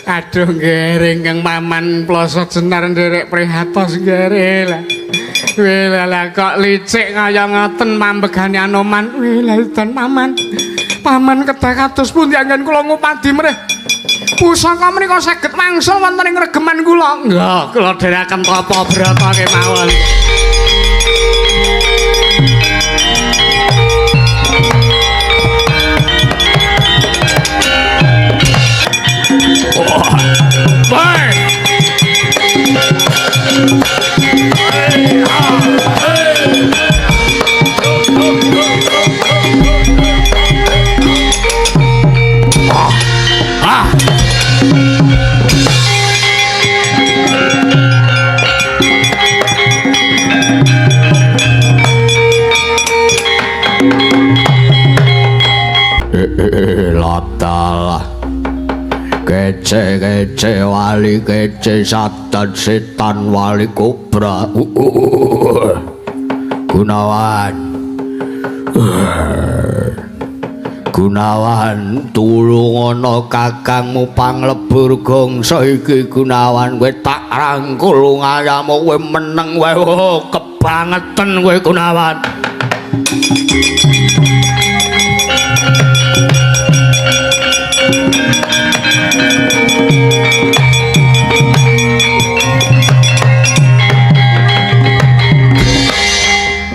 [SPEAKER 3] Aduh nggih ingkang paman ploso jenar nderek prihatos nggih lah. Weh lah kok licik kaya ngoten pambegane Anoman. Weh lah dan paman. Paman kedah kados pundi anggen kula ngupadi mrih. Pusaka menika saged wangsul wonten ing regeman kula.
[SPEAKER 1] Nggih, kula dherekaken tapa brata kemawon. Latalah kece-kece wali kece satan setan wali kobra. Gunawan, Gunawan tulungono kakangmu panglebur gongso iki Gunawan. Kowe tak rangkul ngayamu kowe meneng kowe kebangetan kowe Gunawan.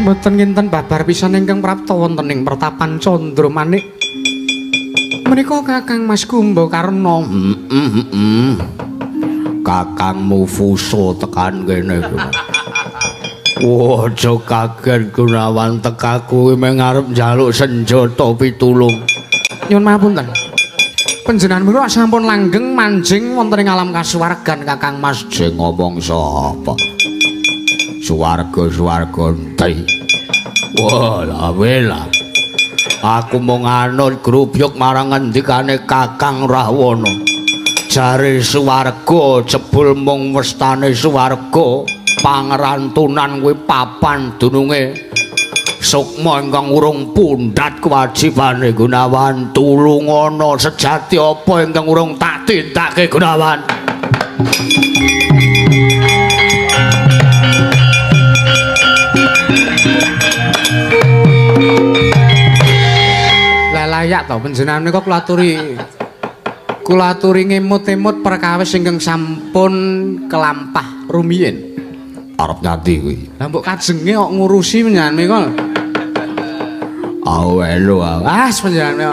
[SPEAKER 3] Mboten kinten babar pisan ingkang prapta wonten ing pertapan Candramanik. Menika Kakang Mas Kumbakarna.
[SPEAKER 1] Kakangmu Fuso tekan kene. Wah, aja kaget Gunawan tekaku meng arep njaluk senjata pitulung.
[SPEAKER 3] Nyuwun mapunten. Panjenengan menika sampun langgeng manjing wonten ing alam kasuwargan Kakang Mas.
[SPEAKER 1] Sing ngomong sapa? Suwarga-suwarga enti. Wah, lah wela. Aku mung anut grubyuk marang ngendikane Kakang Rahwana. Jare suwarga jebul mung westane suwarga, pangrantunan kuwi papan dununge sukma ingkang urung pundhat kewajibane Gunawan. Tulungono sejati apa ingkang urung tak tindakake Gunawan.
[SPEAKER 3] Lah layak to panjenengan menika kula aturi ngemut-emut perkawis ingkang sampun kelampah rumiyin.
[SPEAKER 1] Arep nyanti kuwi.
[SPEAKER 3] Lah mbok kajenge kok ngurusi panjenengan menika.
[SPEAKER 1] Awelo.
[SPEAKER 3] Ah panjenengan menika.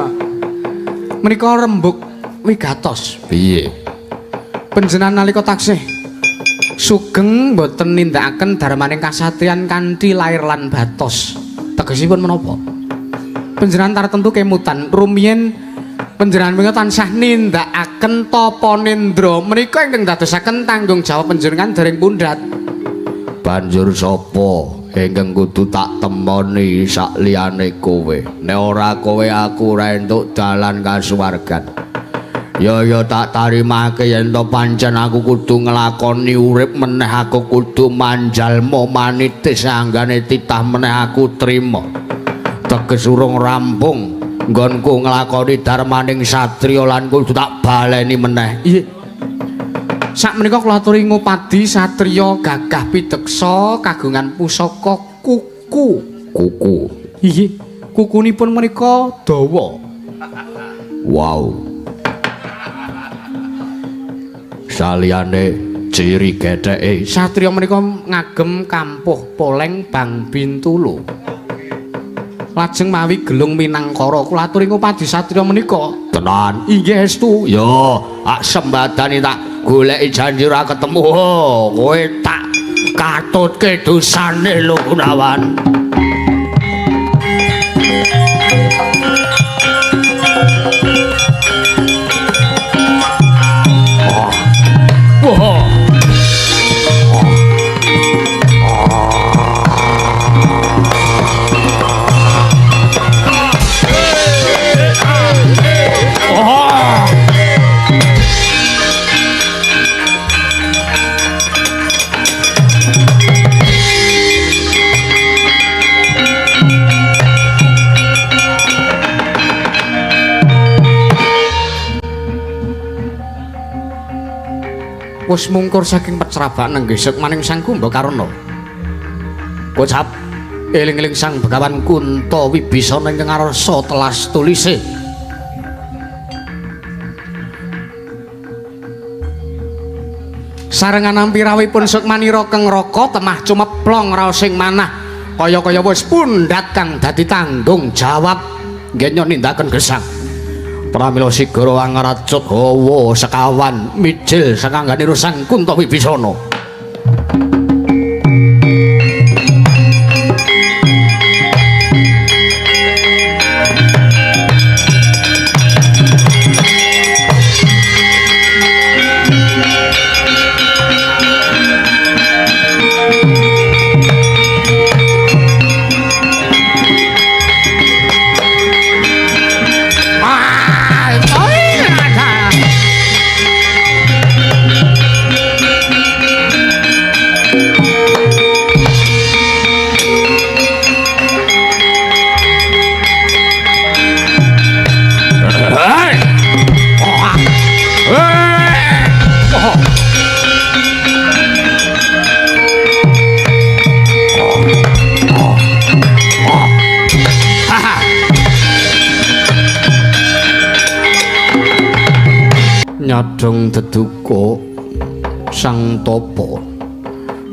[SPEAKER 3] Menika rembug wigatos.
[SPEAKER 2] Piye?
[SPEAKER 3] Panjenengan nalika taksih sugeng mboten nindakaken darmaning kasatriyan kanthi lair lan batos. Tegesipun menapa? Panjenengan tartemtu kemutan rumiyin panjenengan menika tansah nindakaken tapa nendra menika ingkang dadosaken tanggung jawab panjenengan dereng pundhat.
[SPEAKER 2] Banjur sapa ingkang kudu tak temoni sakliyane kowe? Nek ora kowe aku ora entuk dalan kasuwargan. Ya ya tak tarimake yen to pancen aku kudu nglakoni urip meneh, aku kudu manjalma manitis anggane titah meneh aku trima. Teges urung rampung nggonku nglakoni darmaning satriya lan kudu tak baleni meneh.
[SPEAKER 3] Iya. Sakmenika kula aturi ngupadi satriya gagah pideksa kagungan pusaka kuku.
[SPEAKER 2] Kuku.
[SPEAKER 3] Inggih, kukunipun menika dawa.
[SPEAKER 2] Wow. Saliyane ciri getheke
[SPEAKER 3] satriya menika ngagem kampuh poleng bang bintulu. Lajeng mawi gelung minangkara. Kula aturi ngupadi satriya menika.
[SPEAKER 2] Tenan.
[SPEAKER 3] Inggih estu.
[SPEAKER 2] Ya, ak sembadani tak goleki janji ora ketemu. Oh, kowe tak katutke dosane lho Gunawan. Oh.
[SPEAKER 3] Wis mungkur saking pecrabak nenggesek maning Sang Kumbakarna. Kocap eling-eling Sang Begawan Kunta Wibisana ingkang ngarsa telas tulise. Sarengan nampi rawuhipun Sukmanira keng Raka temah cumeplong raosing manah kaya-kaya wis pundhat kang dadi tanggung jawab nggenya nindaken gesang.
[SPEAKER 2] Pramila sigara angracut hawa sekawan mijil sakangganira Sang Kunta Wibisana.
[SPEAKER 3] Nyadong deduka Sang Tapa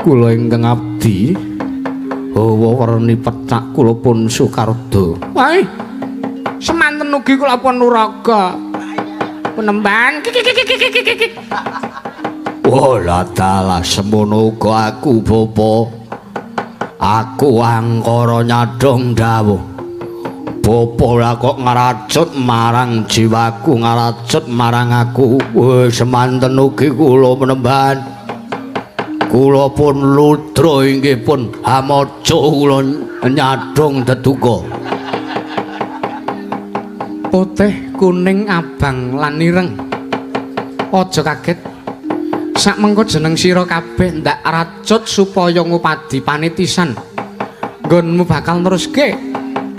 [SPEAKER 3] kula ingkang abdi hawa werni pethak kula pun Sukarda. Wae semanten ugi kula pun nuraga penemban.
[SPEAKER 2] Oh la dalah semono uga aku bapa. Aku angkara nyadong dawuh. Bapa lah kok ngracut marang jiwaku, ngracut marang aku. Wis semanten ugi kula penemban. Kula pun ludra inggih pun hamaja kula nyadong deduka.
[SPEAKER 3] Putih, kuning, abang lan ireng. Aja kaget. Sakmengko jeneng sira kabeh ndak racut supaya ngupadi panitisan. Nggonmu bakal neruske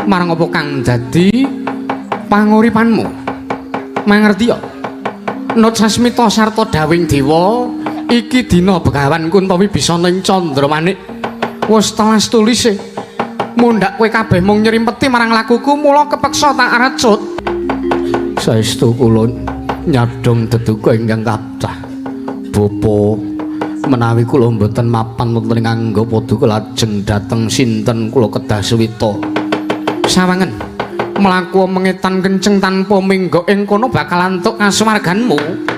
[SPEAKER 3] marang apa kang dadi panguripanmu. Mangerti ya? Nut sasmita sarta dawing dewa iki dina Begawan Kunta Wibisana ing Candramanik wis telas tulise. Mundhak kowe kabeh mung nyrimpeti marang lakuku mula kepeksa tak racut.
[SPEAKER 2] Saestu kula nyadong deduka ingkang kathah. Bapa menawi kula mboten mapan wonten ing angga paduka lajeng dhateng sinten kula kedah suwita.
[SPEAKER 3] Sawangen Mlaku mengetan kenceng tanpa minggok ing kono bakal antuk kasuwarganmu.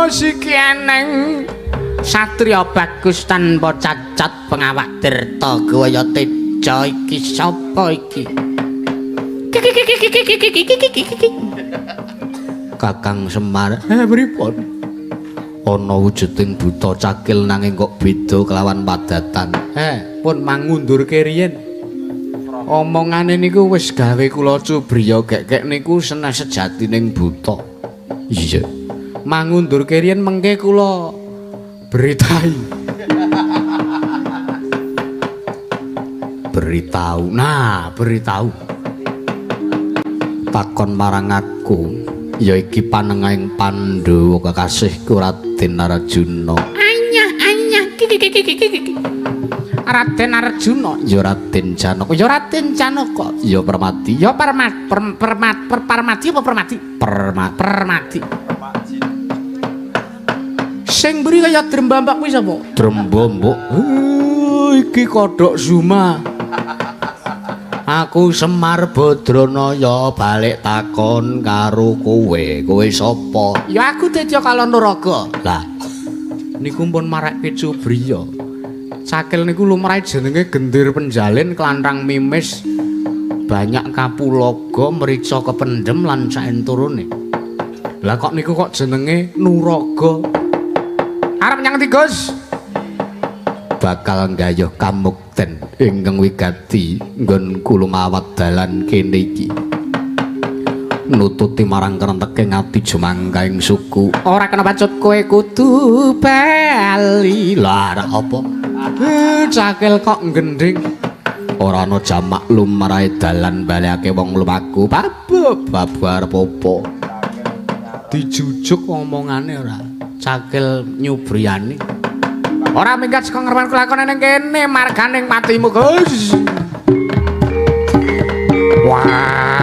[SPEAKER 3] Siki eneng satria bagus tanpa cacat pengawak tirta gaya teja iki sapa iki?
[SPEAKER 1] Kakang Semar, pripun? Ana wujuding buta cakil nanging kok beda kelawan padatan.
[SPEAKER 3] Pun mangundurke riyin. Omongane niku wis gawe kula cubriya gek-gek niku
[SPEAKER 1] senes sejatining buta. Iya.
[SPEAKER 3] Mangundurke riyin mengke kula beritai.
[SPEAKER 1] Beritahu. Nah, beritahu. Takon marang aku, ya iki panengahing Pandhawa kekasihku Raden Arjuna.
[SPEAKER 3] Anyah anyah iki. Raden Arjuna,
[SPEAKER 1] ya Raden Janaka,
[SPEAKER 3] ya Raden Janaka,
[SPEAKER 1] ya Permati,
[SPEAKER 3] ya Permati apa Permati? Permati. Sing mburi kaya drembambak kuwi sapa?
[SPEAKER 1] Drembombok.
[SPEAKER 3] Iki kodhok Zuma.
[SPEAKER 1] Aku Semar Badranaya balik takon karo kowe. Kowe sapa?
[SPEAKER 3] Ya aku Teja Kalonuraga.
[SPEAKER 1] Lah
[SPEAKER 3] niku pun marake cubriya. Cakil niku lumrahe jenenge Gendir Penjalin, klanthang mimis, banyak kapulaga, mrica kependhem lan saenturune. Lah kok niku kok jenenge Nuraga? Arep nyang ndi, Gus?
[SPEAKER 1] Bakal nggayuh kamukten ingkang wigati nggonku lumawat dalan kene iki. Nututi marang krenteke ati jumangkaing suku.
[SPEAKER 3] Ora kena pacut kowe kudu bali.
[SPEAKER 1] Lah arep apa?
[SPEAKER 3] Cakil kok nggendhing.
[SPEAKER 1] Ora ana jamak lumrahe dalan balekake wong lumaku. Babu arep apa?
[SPEAKER 3] Dijujuk omongane ora. Cakil nyubriyani. Ora minggat saka ngrepan kelakon ning kene marganing patimu, Gus. Wah.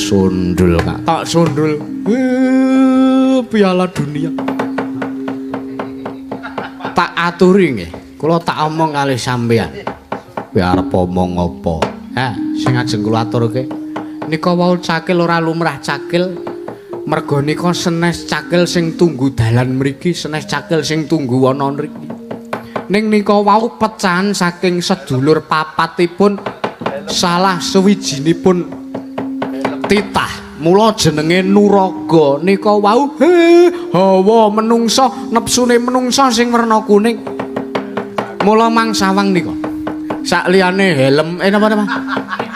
[SPEAKER 1] Sundul Kak.
[SPEAKER 3] Tak sundul. Piala dunia.
[SPEAKER 1] Tak aturi nggih. Kula tak omong kalih sampeyan. Kowe arep omong apa?
[SPEAKER 3] Ha, sing ajeng kula aturke. Nika wau cakil ora lumrah cakil. Merga nika senes cakil sing tunggu dalan mriki, senes cakil sing tunggu wana mriki. Ning nika wau pecahan saking sedulur papatipun salah suwijinipun titah. Mula jenenge Nuraga. Nika wau hawa menungsa, nepsune menungsa sing werna kuning. Mula mangsawang nika. Sakliyane helm napa-napa?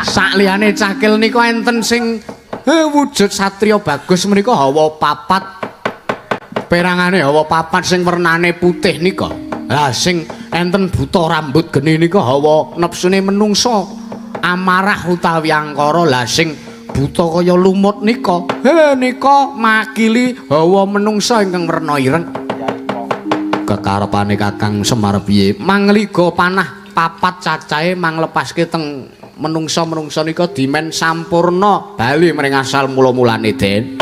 [SPEAKER 3] Sakliyane cakil nika enten sing wujud satriya bagus menika hawa papat. Perangane hawa papat sing wernane putih nika. Lah sing enten buta rambut geni nika hawa nepsune menungsa amarah utawi angkara. Lah sing buta kaya lumut nika, nika makili hawa menungsa ingkang werna ireng.
[SPEAKER 1] Kekarepane Kakang Semar piye?
[SPEAKER 3] Mangliga panah papat cacahe manglepaske teng menungsa-menungsa nika dimen sampurna bali mring asal mula-mulane, Den.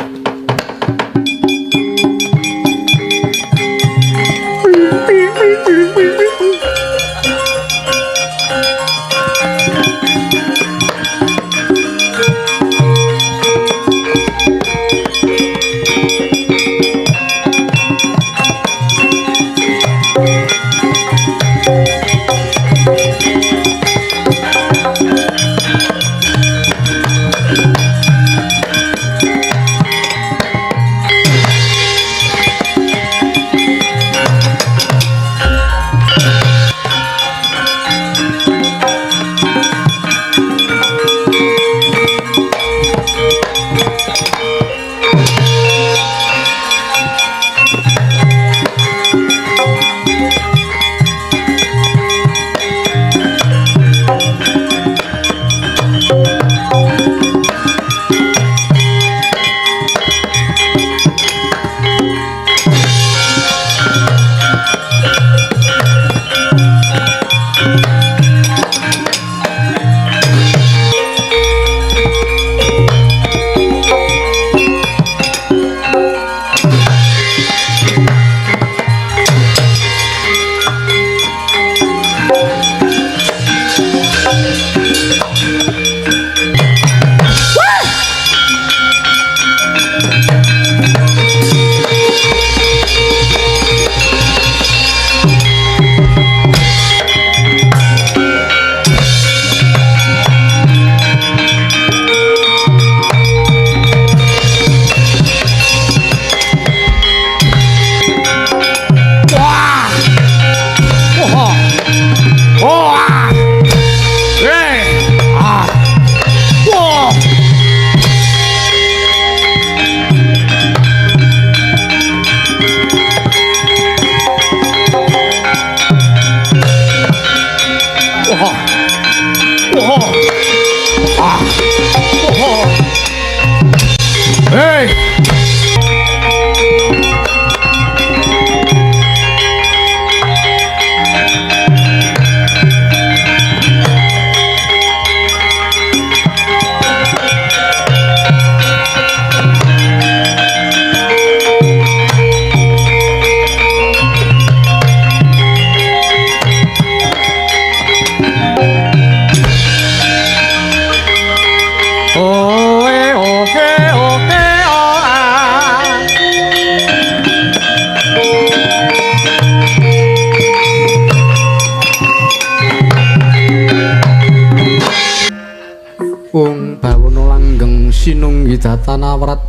[SPEAKER 3] Sinunggidatan awrat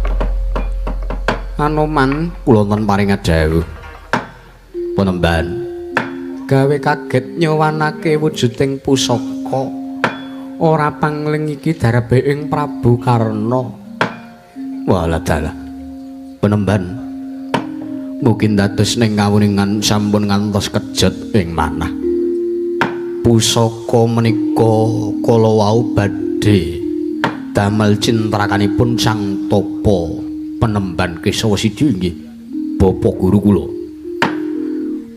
[SPEAKER 3] Anoman
[SPEAKER 1] kula wonten paringa dawuh Panembahan
[SPEAKER 3] gawe kaget nyowanake wujuding pusaka ora pangling iki darbe ing Prabu Karna.
[SPEAKER 1] Walah dalah Panembahan mungkin dados ning kawuningan sampun ngantos kejet ing manah. Pusaka menika kala wau badhe damel cintrakanipun Sang Tapa Penemban Kesawa Sidi inggih bapa guru kula.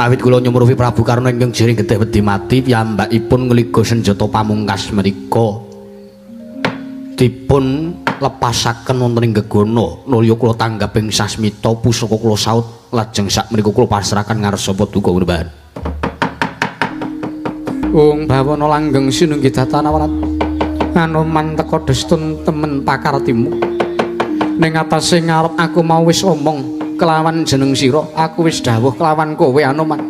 [SPEAKER 1] Awit kula nyumurupi Prabu Karna ingkang jering getih wedi mati piyambakipun ngliga senjata pamungkas menika dipun lepasaken wonten ing gegana nulya kula tanggap ing sasmita pusaka kula saut lajeng sakmenika kula pasrahaken ngarsa paduka Panembahan.
[SPEAKER 3] Ung bawana langgeng sinunggidatan awrat Anoman teka destun temen pakartimu. Ning atase ngarep aku mau wis omong kelawan jeneng sira, aku wis dawuh kelawan kowe Anoman.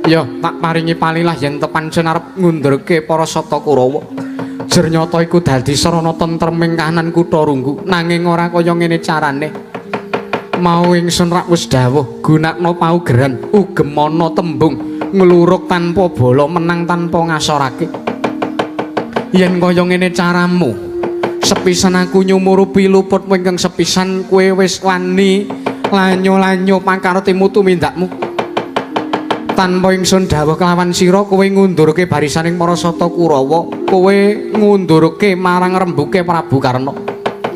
[SPEAKER 3] Ya tak paringi palilah yen tepancen arep ngundurke para Sata Kurawa. Jer nyata iku dadi sarana tentreming kahanan kutha Runggu, nanging ora kaya ngene carane. Mau ingsun rak wis dawuh gunakno paugeran, ugemana tembung, ngluruk tanpa bala, menang tanpa ngasorake. Yen kaya ngene caramu, sepisan aku nyumurupi luput ingkang sepisan kowe wis wani lanyo-lanyo pakartimu tumindakmu. Tanpa ingsun dawuh kelawan sira kowe ngundurke barisaning para Sata Kurawa, kowe ngundurke marang rembuke Prabu Karna.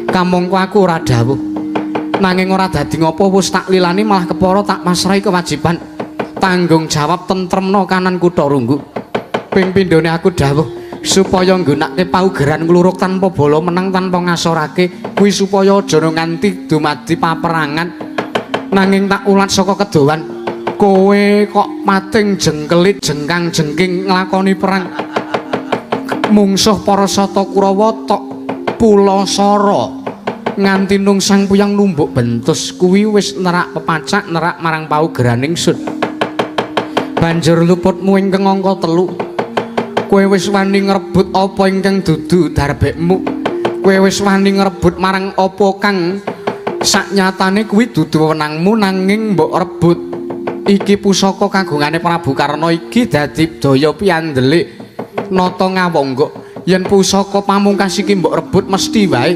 [SPEAKER 3] Kamangka aku ora dawuh. Nanging ora dadi ngapa wis tak lilani malah kepara tak pasrahi kewajiban tanggung jawab tentremno kanan kutha Runggu. Ping pindhone aku dawuh supaya nggunakake paugeran ngluruk tanpa bala menang tanpa ngasorake kuwi supaya aja nganti dumadi paperangan. Nanging tak ulat saka kedowan kowe kok pating jengkelit jengkang jengking nglakoni perang mungsuh para Sata Kurawa tok pulasara nganti nungsang puyang numbuk bentus kuwi wis nerak pepacak nerak marang paugeran ingsun. Banjur luputmu ingkang angka 3 kowe wis wani ngrebut apa ingkang dudu darbekmu, kowe wis wani ngrebut marang apa kang saknyatane kuwi dudu wewenangmu nanging mbok rebut. Iki pusaka kagungane Prabu Karna iki dadi daya piandele nata ngawangga. Yen pusaka pamungkas iki mbok rebut mesti wae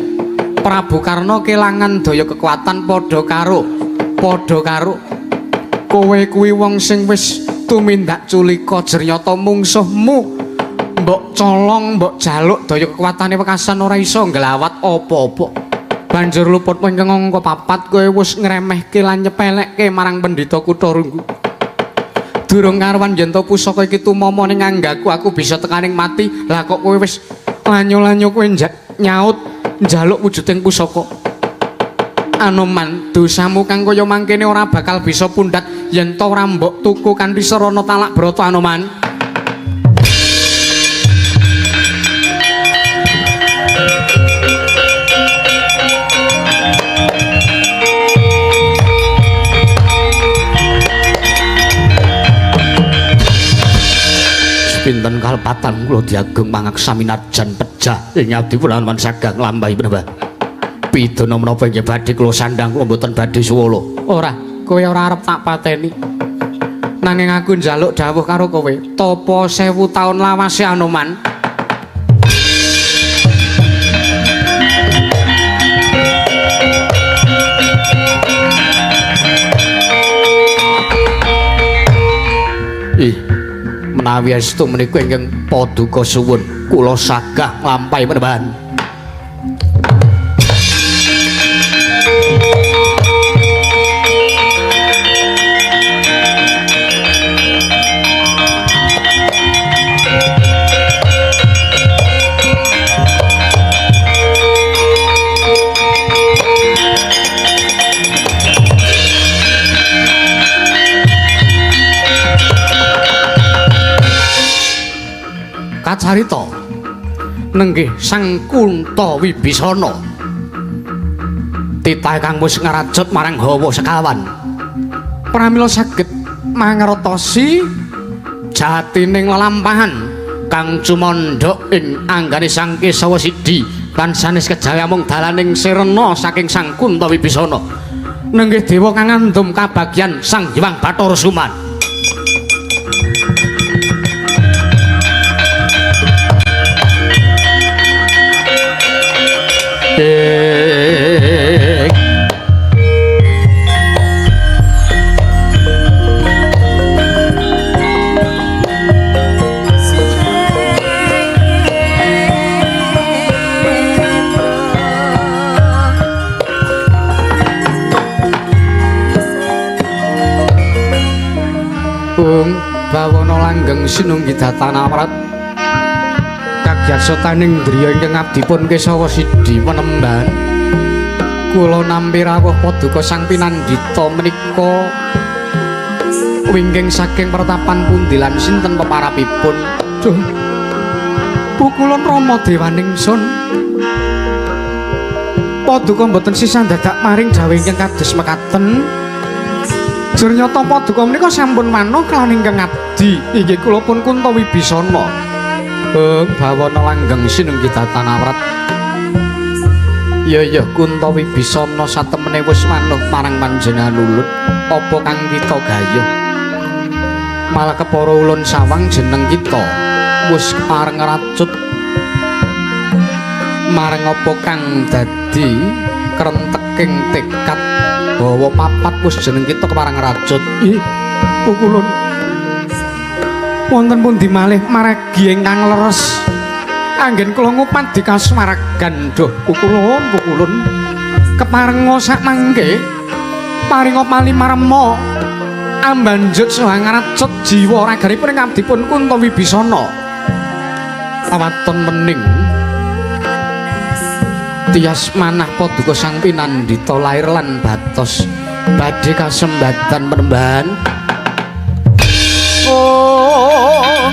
[SPEAKER 3] Prabu Karna kelangan daya kekuatan padha karo kowe kuwi wong sing wis tumindak culika jernyata mungsuhmu mbok colong mbok jaluk daya kekuatane wekasan ora iso nglawat apa-apa. Banjur luput ingkang angka 4 kowe wis ngremehke lan nyepelekke marang pendhita kutha Runggu. Durung karuan yen to pusaka iki tumama ning anggaku aku bisa tekaning mati. Lah kok kowe wis lanyo-lanyo kowe nyaut njaluk wujuding pusaka. Anoman, dosamu kang kaya mangkene ora bakal bisa pundhat yen to ora mbok tuku kanthi sarana talak brata Anoman.
[SPEAKER 1] Pinten kalepatan kula diageng mangaksaminajan pejah ing adipun Anoman sagah nglampahi Panembahan. Pidana menapa inggih badhe kula sandhang kula mboten badhe suwala.
[SPEAKER 3] Ora, kowe ora arep tak pateni. Nanging aku njaluk dawuh karo kowe, tapa 1000 taun lawase Anoman.
[SPEAKER 1] Ih, menawi estu menika ingkang paduka suwun kula sagah nglampahi Panembahan. Kacarita nenggih Sang Kunta Wibisana titah kang wis ngrajut marang hawa sekawan
[SPEAKER 3] pramila saged mangertosi
[SPEAKER 1] jatining lelampahan kang cumandha ing anggane Sang Kesawa Sidi Lan sanes kejawi amung dalaning sirena saking Sang Kunta Wibisana. Nenggih dewa kang ngandum kabagyan Sang Hyang Bathara Suman. Bung bawana langgeng sinunggi datanawrat kagyasetaning driya ingkang abdipun Kesawa Sidi penemban. Kula nampi rawuh paduka Sang Pinandita menika wingking saking pertapan pundi lan sinten peparapipun. Duh, pukulun Rama dewaning sun. Paduka mboten sisah dadak maring dawuh ingkang kados mekaten. Jur nyata paduka menika sampun manuh kelawan ingkang abdi. Inggih kula pun Kunta Wibisana. Bung bawana langgeng sinunggi datanawrat. Ya ya Kunta Wibisana satemene wis manuh marang panjenengan ulun. Apa kang kita gayuh? Malah kepara ulun sawang jeneng kita wis pareng racut marang apa kang dadi krenteking tekad bawa papat wis jeneng kita kepareng racut. Ih, pukulun. Wonten pundi malih margi ingkang leres. Anggen kula ngupat di kasuwargan. Duh, pukulun, pukulun. Keparenga sak mangke paringa palimarema ambanjut saha ngracut jiwa raganipun ingkang abdipun Kunta Wibisana. Awaton mening tias manah paduka Sang Pinandita lair lan batos badhe kasembatan penembahan. Oh.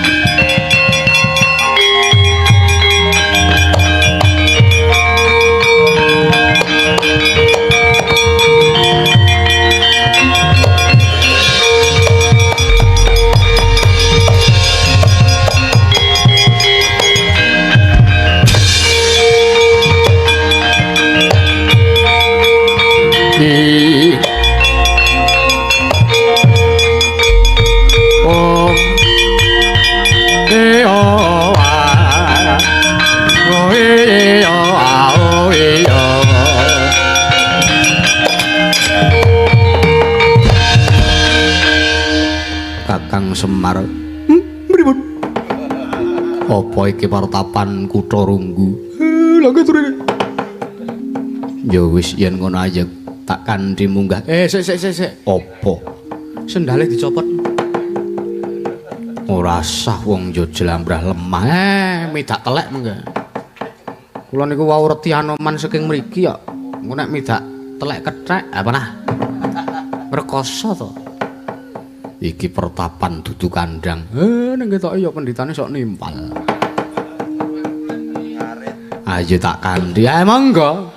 [SPEAKER 1] Kakang Semar. Pripun? Apa iki pertapan Kutha Runggu? Lha nggih turune. Ya wis yen ngono aja tak kanthi munggah. Sik sik sik sik. Apa? Sendale dicopot. Ora sah wong yo jlambrah lemah. Midak telek mengke. Kula niku wau reti Anoman saking mriki ya. Engko nek midak telek kethek, apa nah? Rekoso to. Iki pertapan dudu kandang. Ning ketoke ya penditane sok nimpal. Ayo tak kanthi. Monggo.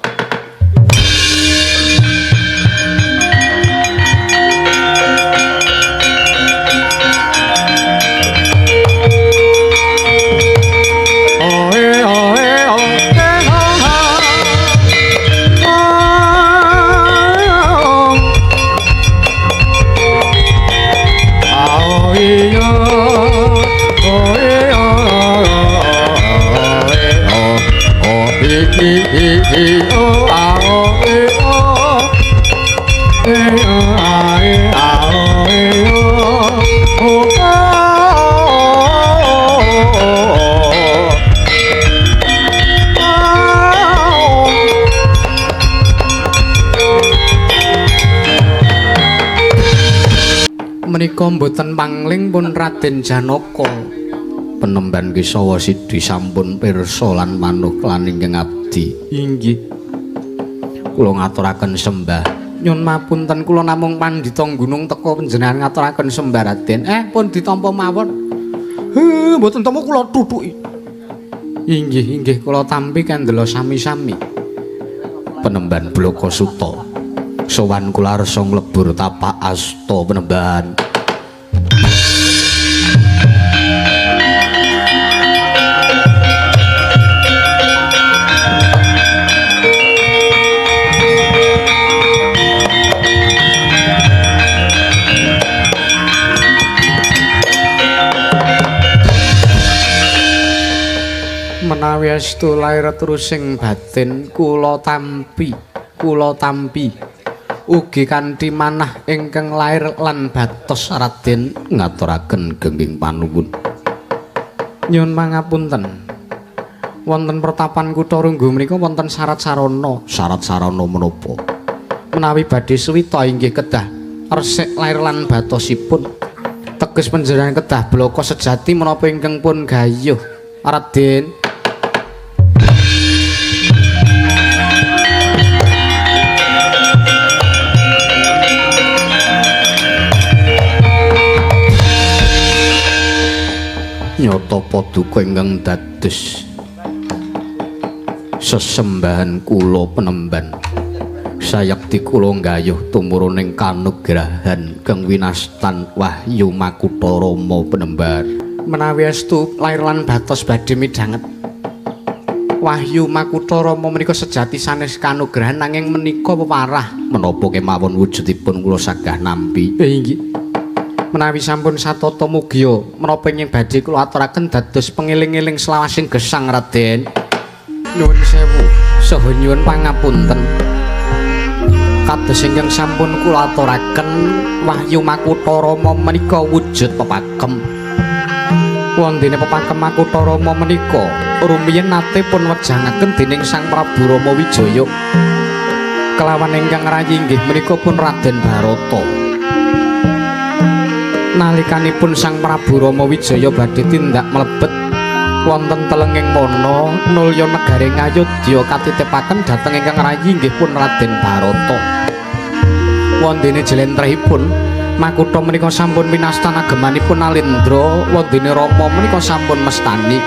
[SPEAKER 1] Menika mboten pangling pun Raden Janaka. Penemban Kesawa Sidi sampun pirsa lan manuh lan ingkang abdi. Inggih. Kula ngaturaken sembah. Nyun mapunten kula namung pandhita gunung teka panjenengan ngaturaken sembah Raden. Pun ditampa mawon. Mboten tampa kula tutuki. Inggih, inggih kula tampi kandela sami-sami. Penemban Blaka Suta. Sowan kula arsa nglebur tapak asta penemban.
[SPEAKER 3] Menawi estu lair terusing batin kula tampi, kula tampi ugi kanthi manah ingkang lair lan batos Raden
[SPEAKER 2] ngaturaken gengging panuwun.
[SPEAKER 3] Nyuwun pangapunten. Wonten pertapan kutha Runggu menika wonten syarat sarana.
[SPEAKER 2] Syarat sarana menapa?
[SPEAKER 3] Menawi badhe suwita inggih kedah resik lair lan batosipun. Teges panjenengan kedah blaka sejati menapa ingkang pun gayuh Raden.
[SPEAKER 2] Nyata paduka ingkang dados sesembahan kula penemban. Sayekti kula nggayuh tumuruning kanugrahan kang winastan Wahyu Makutha Rama penemban.
[SPEAKER 3] Menawi estu lair lan batos badhe midhanget. Wahyu Makutha Rama menika sejati sanes kanugrahan nanging menika peparah.
[SPEAKER 2] Menapa kemawon wujudipun kula sagah nampi?
[SPEAKER 3] Inggih. Menawi sampun satata mugia menapa ingkang badhe kula aturaken dados pengeling-eling selawasing gesang Raden. Nyuwun sewu saha nyuwun pangapunten. Kados ingkang sampun kula aturaken Wahyu Makutha Rama menika wujud pepakem. Wondene pepakem Makutha Rama menika rumiyin nate pun wejangaken dening Sang Prabu Rama Wijaya kelawan ingkang rayi inggih menika pun Raden Barata. Nalikanipun Sang Prabu Rama Wijaya badhe tindak mlebet wonten telenging wana nulya negari Ngayodya katitipaken dhateng ingkang rayi inggih pun Raden Barata. Wondene jlentrehipun makutha menika sampun winastan agemanipun Nalindra, wondene Rama menika sampun mestani.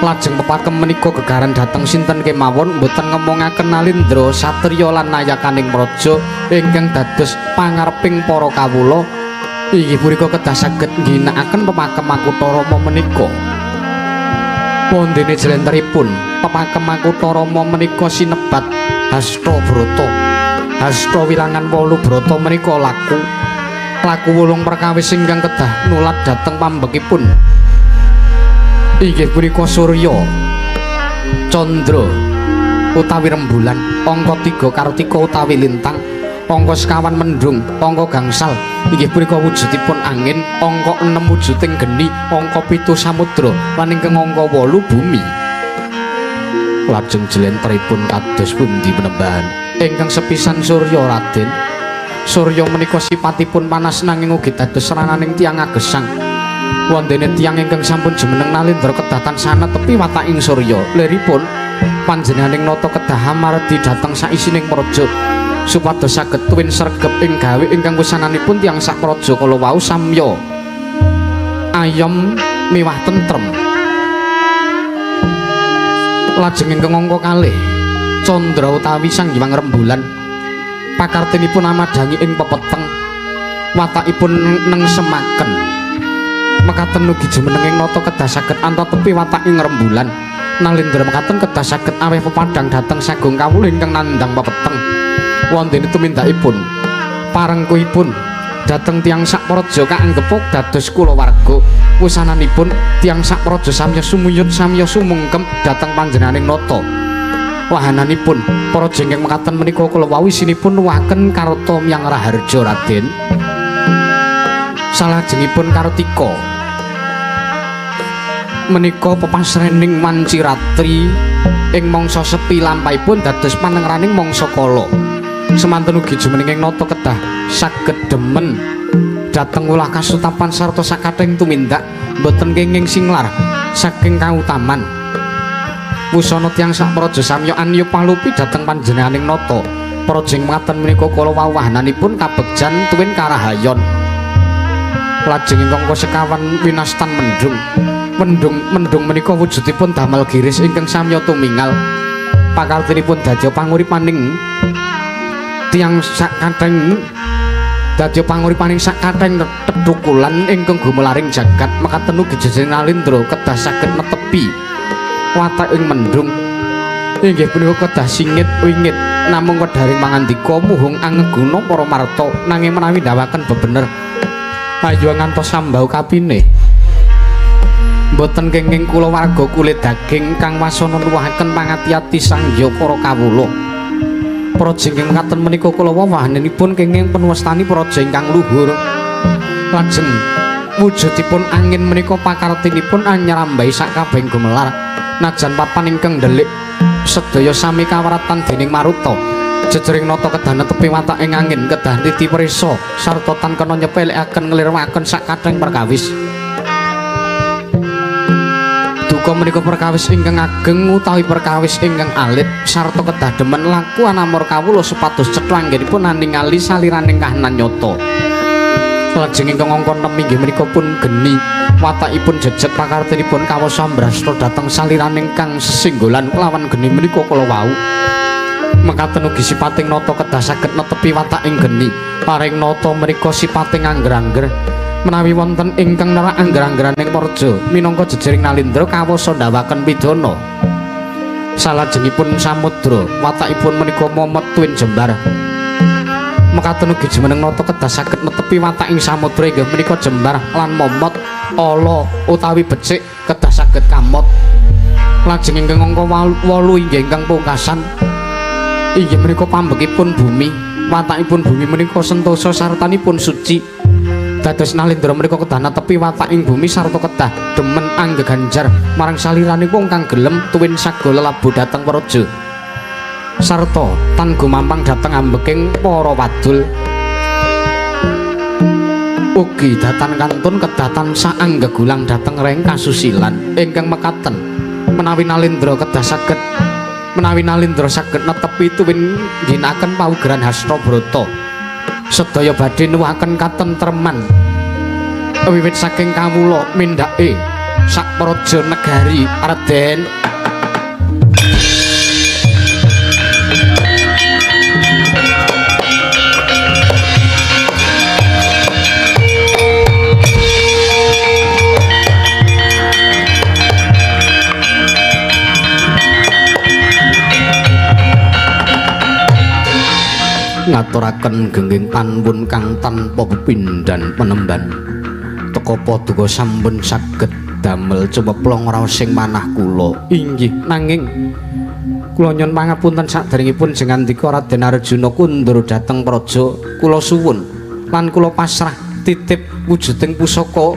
[SPEAKER 3] Lajeng pepakem menika gegaran dhateng sinten kemawon mboten ngomongaken Nalindra satriya lan nayakaning praja ingkang dados pangareping para kawula. Inggih punika kedah saged ngginakaken pepakem Makutha Rama menika. Wondene jlentrehipun pepakem Makutha Rama menika sinebat Hasta Brata. Hasta wilangan 8 brata menika laku. Laku 8 perkawis ingkang kedah nulat dhateng pambekipun. Inggih punika Surya, Candra utawi rembulan, angka 3 Kartika utawi lintang, angka sekawan mendung, angka gangsal inggih punika wujudipun angin, angka 6 wujuding geni, angka 7 samudra lan ingkang angka 8 bumi.
[SPEAKER 2] Lajeng jlentrehipun kados pundi penembahan?
[SPEAKER 3] Ingkang sepisan Surya Raden. Surya menika sipatipun panas nanging ugi dados rananing tiyang agesang. Wondene tiyang ingkang sampun jumeneng Nalindra kedah tansah netepi wataking Surya. Liripun panjenenganing nata kedah amardi dhateng saisining praja supados saged tuwin sregep ing gawe ingkang wusananipun tiyang sak praja kala wau samya ayem miwah tentrem. Lajeng ingkang angka kalih Candra utawi Sang Hyang Rembulan pakartinipun amadhangi ing pepeteng, watakipun nengsemaken. Mekaten ugi jumenenging nata kedah saged antatepi wataking rembulan. Nalindra mekaten kedah saged aweh pepadhang dhateng sagung kawula ingkang nandhang pepeteng. Wondene tumindakipun parengkuipun dhateng tiyang sak praja kaanggepuk dados kulawarga. Wusananipun tiyang sak praja samya sumuyut samya sumungkem dhateng panjenenganing nata. Wahananipun praja ingkang mekaten menika kula wau isinipun nuwaken karta miyang raharja Raden. Salajengipun Kartika menika pepasrening wanci ratri ing mangsa sepi lampahipun dados panengraning mangsa kala. Semanten ugi jumenenging nata kedah saged demen dhateng ulah kasutapan sarta sakathahing tumindak boten kenging singlar saking kautaman. Wusana tiyang sak praja samya anyup palupi dhateng panjenenganing nata. Praja ing mekaten menika kala wau wahananipun kabegjan tuwin karahayon. Lajeng ingkang sekawan winastan mendung. Mendung menika wujudipun damel giris ingkang samya tumingal. Pakartinipun dadya panguripaning tiyang sakathahing dadya panguripaning sakathahing tethukulan ingkang gumelaring jagat. Mekaten ugi jejer Nalindra kedah saged netepi watak ing mendung. Inggih punika kedah singit wingit namung wedharing pangandika muhung angeguna para marta nanging menawi ndawaken bebener ayo ngantos sambau kapine. Mboten kenging kula warga kulit daging kang wasana nuwuhaken pangati-ati sangya para kawula. Praja ingkang mekaten menika kula wahanipun kenging penuwastani praja ingkang luhur. Lajeng wujudipun angin menika pakartinipun anyrambahi sakabehing gumelar najan papan ingkang ndelik sedaya sami kawaratan dening maruta. Jejering nata kedah netepi wataking angin, kedah niti prisa sarta tan kena nyepelekaken nglirwaken sakathahing perkawis. Duka menika perkawis ingkang ageng utawi perkawis ingkang alit sarta kedah demen laku anamur kawula supados cetha anggenipun aningali saliraning kahanan nyata. Lajeng ingkang angka 6 inggih menika pun geni watakipun jejet pakartinipun kawasa mbrasta dhateng saliraning kang sesinggolan kelawan geni menika kala wau. Mekaten ugi sipating nata kedah saged netepi wataking geni. Paring nata menika sipating angger-angger. Menawi wonten ingkang nerak angger-anggeraning praja minangka jejering Nalindra kawasa ndawaken pidana. Salajengipun samudra watakipun menika momot tuwin jembar. Mekaten ugi jumeneng nata kedah saged netepi wataking samudra inggih menika jembar lan momot ala utawi becik kedah saged kamot. Lajeng ingkang angka 8 inggih ingkang pungkasan inggih menika pambekipun bumi. Watakipun bumi menika sentosa sartanipun suci. Dados Nalindra menika kedah netepi wataking bumi sarta kedah demen anggeganjar marang salirane wong kang gelem tuwin saga lelabu dhateng praja sarta tan gumampang dhateng ambeking para wadul. Ugi datan kantun kedah tansah anggegulang dhateng reng kasusilan ingkang mekaten menawi Nalindra kedah saged menawi Nalindra saged netepi tuwin ngginakaken paugeran Hastabrata. Sedaya badhe nuwuhaken katentreman wiwit saking kawula mindhake sak praja negari Raden. Ngaturaken gengging panuwun kang tanpa pepindhan penemban. Teka paduka sampun saged damel cumeplong raos ing manah kula. Inggih, nanging kula nyuwun pangapunten saderengipun jengandika Raden Arjuna kundur dhateng praja, kula suwun lan kula pasrah titip wujuding pusaka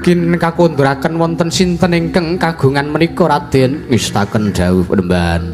[SPEAKER 3] kin kakunduraken wonten sinten ingkang kagungan menika Raden. Ngestaken dawuh penemban.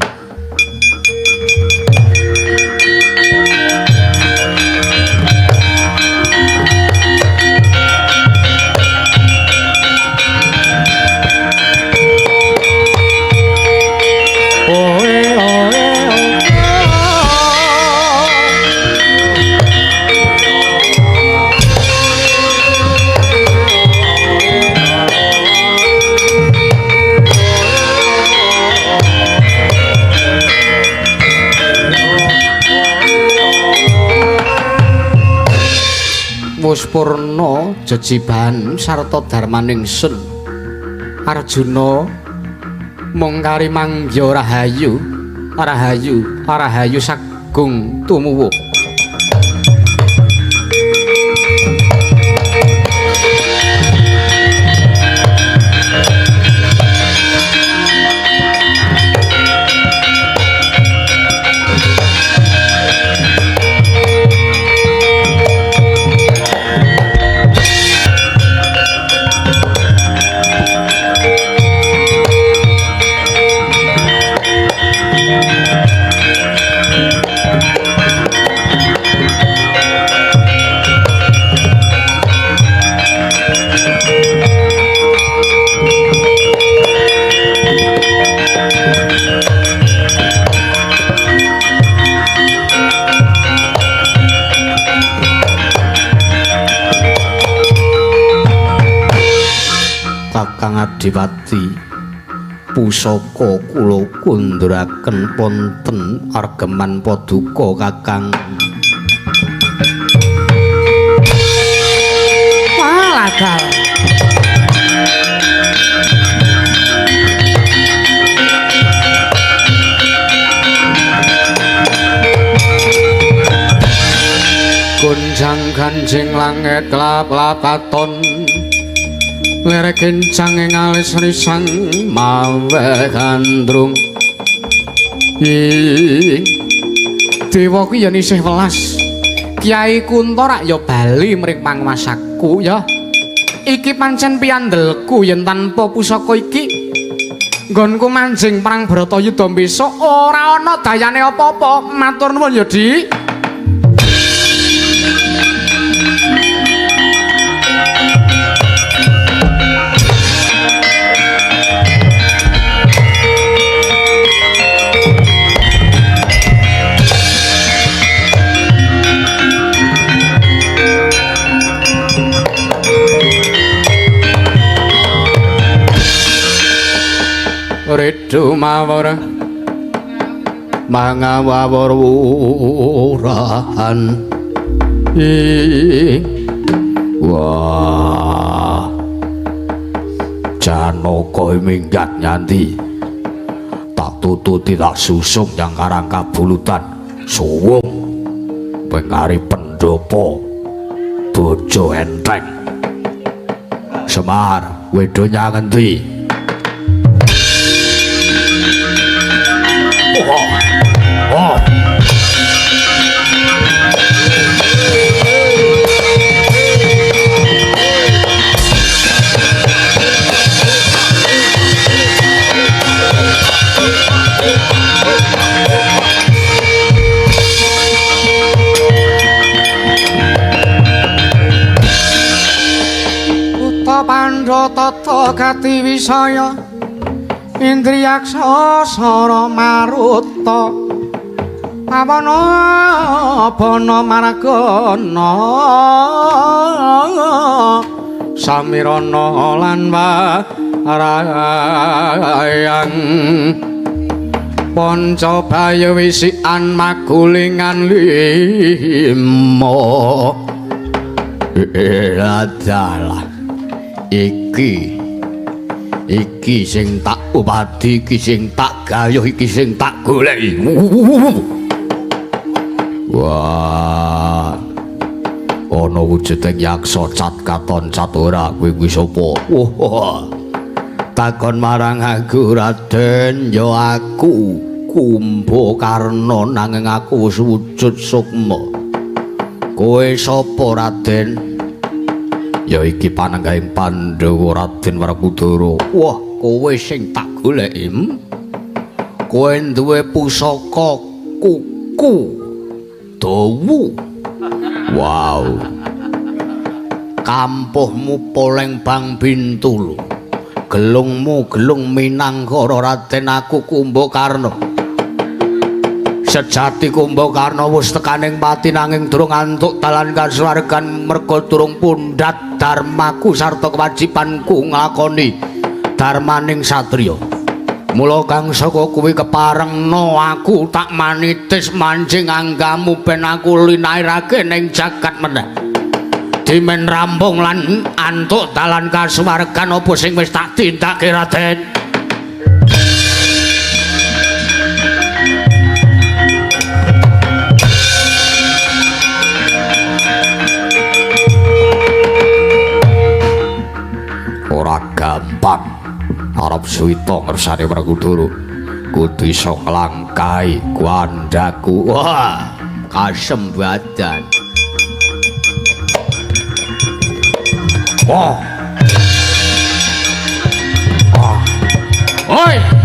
[SPEAKER 3] Wus purna jejibahan sarta darmaning sun. Arjuna mung kari manggya rahayu, rahayu, rahayu sagung tumuwuh. Kakang Adipati, pusaka kula kunduraken wonten argeman paduka Kakang. Walagal. Gonjang ganjing langit klap-klap katon. Lere kencang ing alis risang mawe gandrung. Ing dewa ku yen isih welas. Kyai Kunta rak ya bali mring pangwasaku ya. Iki pancen piandelku yen tanpa pusaka iki nggonku manjing perang Bratayuda besok ora ana dayane apa-apa. Matur nuwun ya, Dik. Redu mawar mangawur urahan.
[SPEAKER 2] Wah, Janaka minggat nyanti tak tututi tak susung yang karang kabulutan suwung pengari pendopo bojo enteng. Semar wedo nyang endi? Oh.
[SPEAKER 3] Uta Pandha tata gati wisaya Indriyaksa sara maruta pawana bana margana samirana lan warayang panca bayu wisikan magulingan lima.
[SPEAKER 2] Adalah iki iki sing tak upadi, iki sing tak gayuh, iki sing tak goleki. Wah, ana wujuding yaksa cat katon cat ora kowe kuwi sapa? Wah, takon marang aku Raden, ya aku Kumbakarna nanging aku wis wujud sukma. Kowe sapa Raden? Ya iki panenggahing Pandhawa Raden Werkudara. Wah, kowe sing tak goleki. Kowe duwe pusaka kuku dawa. Wow. Kampuhmu poleng bang bintulu. Gelungmu gelung minangkara Raden aku Kumbakarna. Sejati Kumbakarna wis tekaning pati nanging durung antuk dalan kasuwargan merga durung pundhat dharmaku sarta kewajibanku nglakoni dharmaning satriya. Mula kang saka kuwi keparengna aku tak manitis manjing anggamu ben aku linairake ning jagat meneh. Dimen rampung lan antuk dalan kasuwargan apa sing wis tak tindakake Raden. Ora gampang arep suwita ngersane Werkudara kudu iso nglangkai kuandhaku. Wah, kasembadan. Wah. Wah. Oi.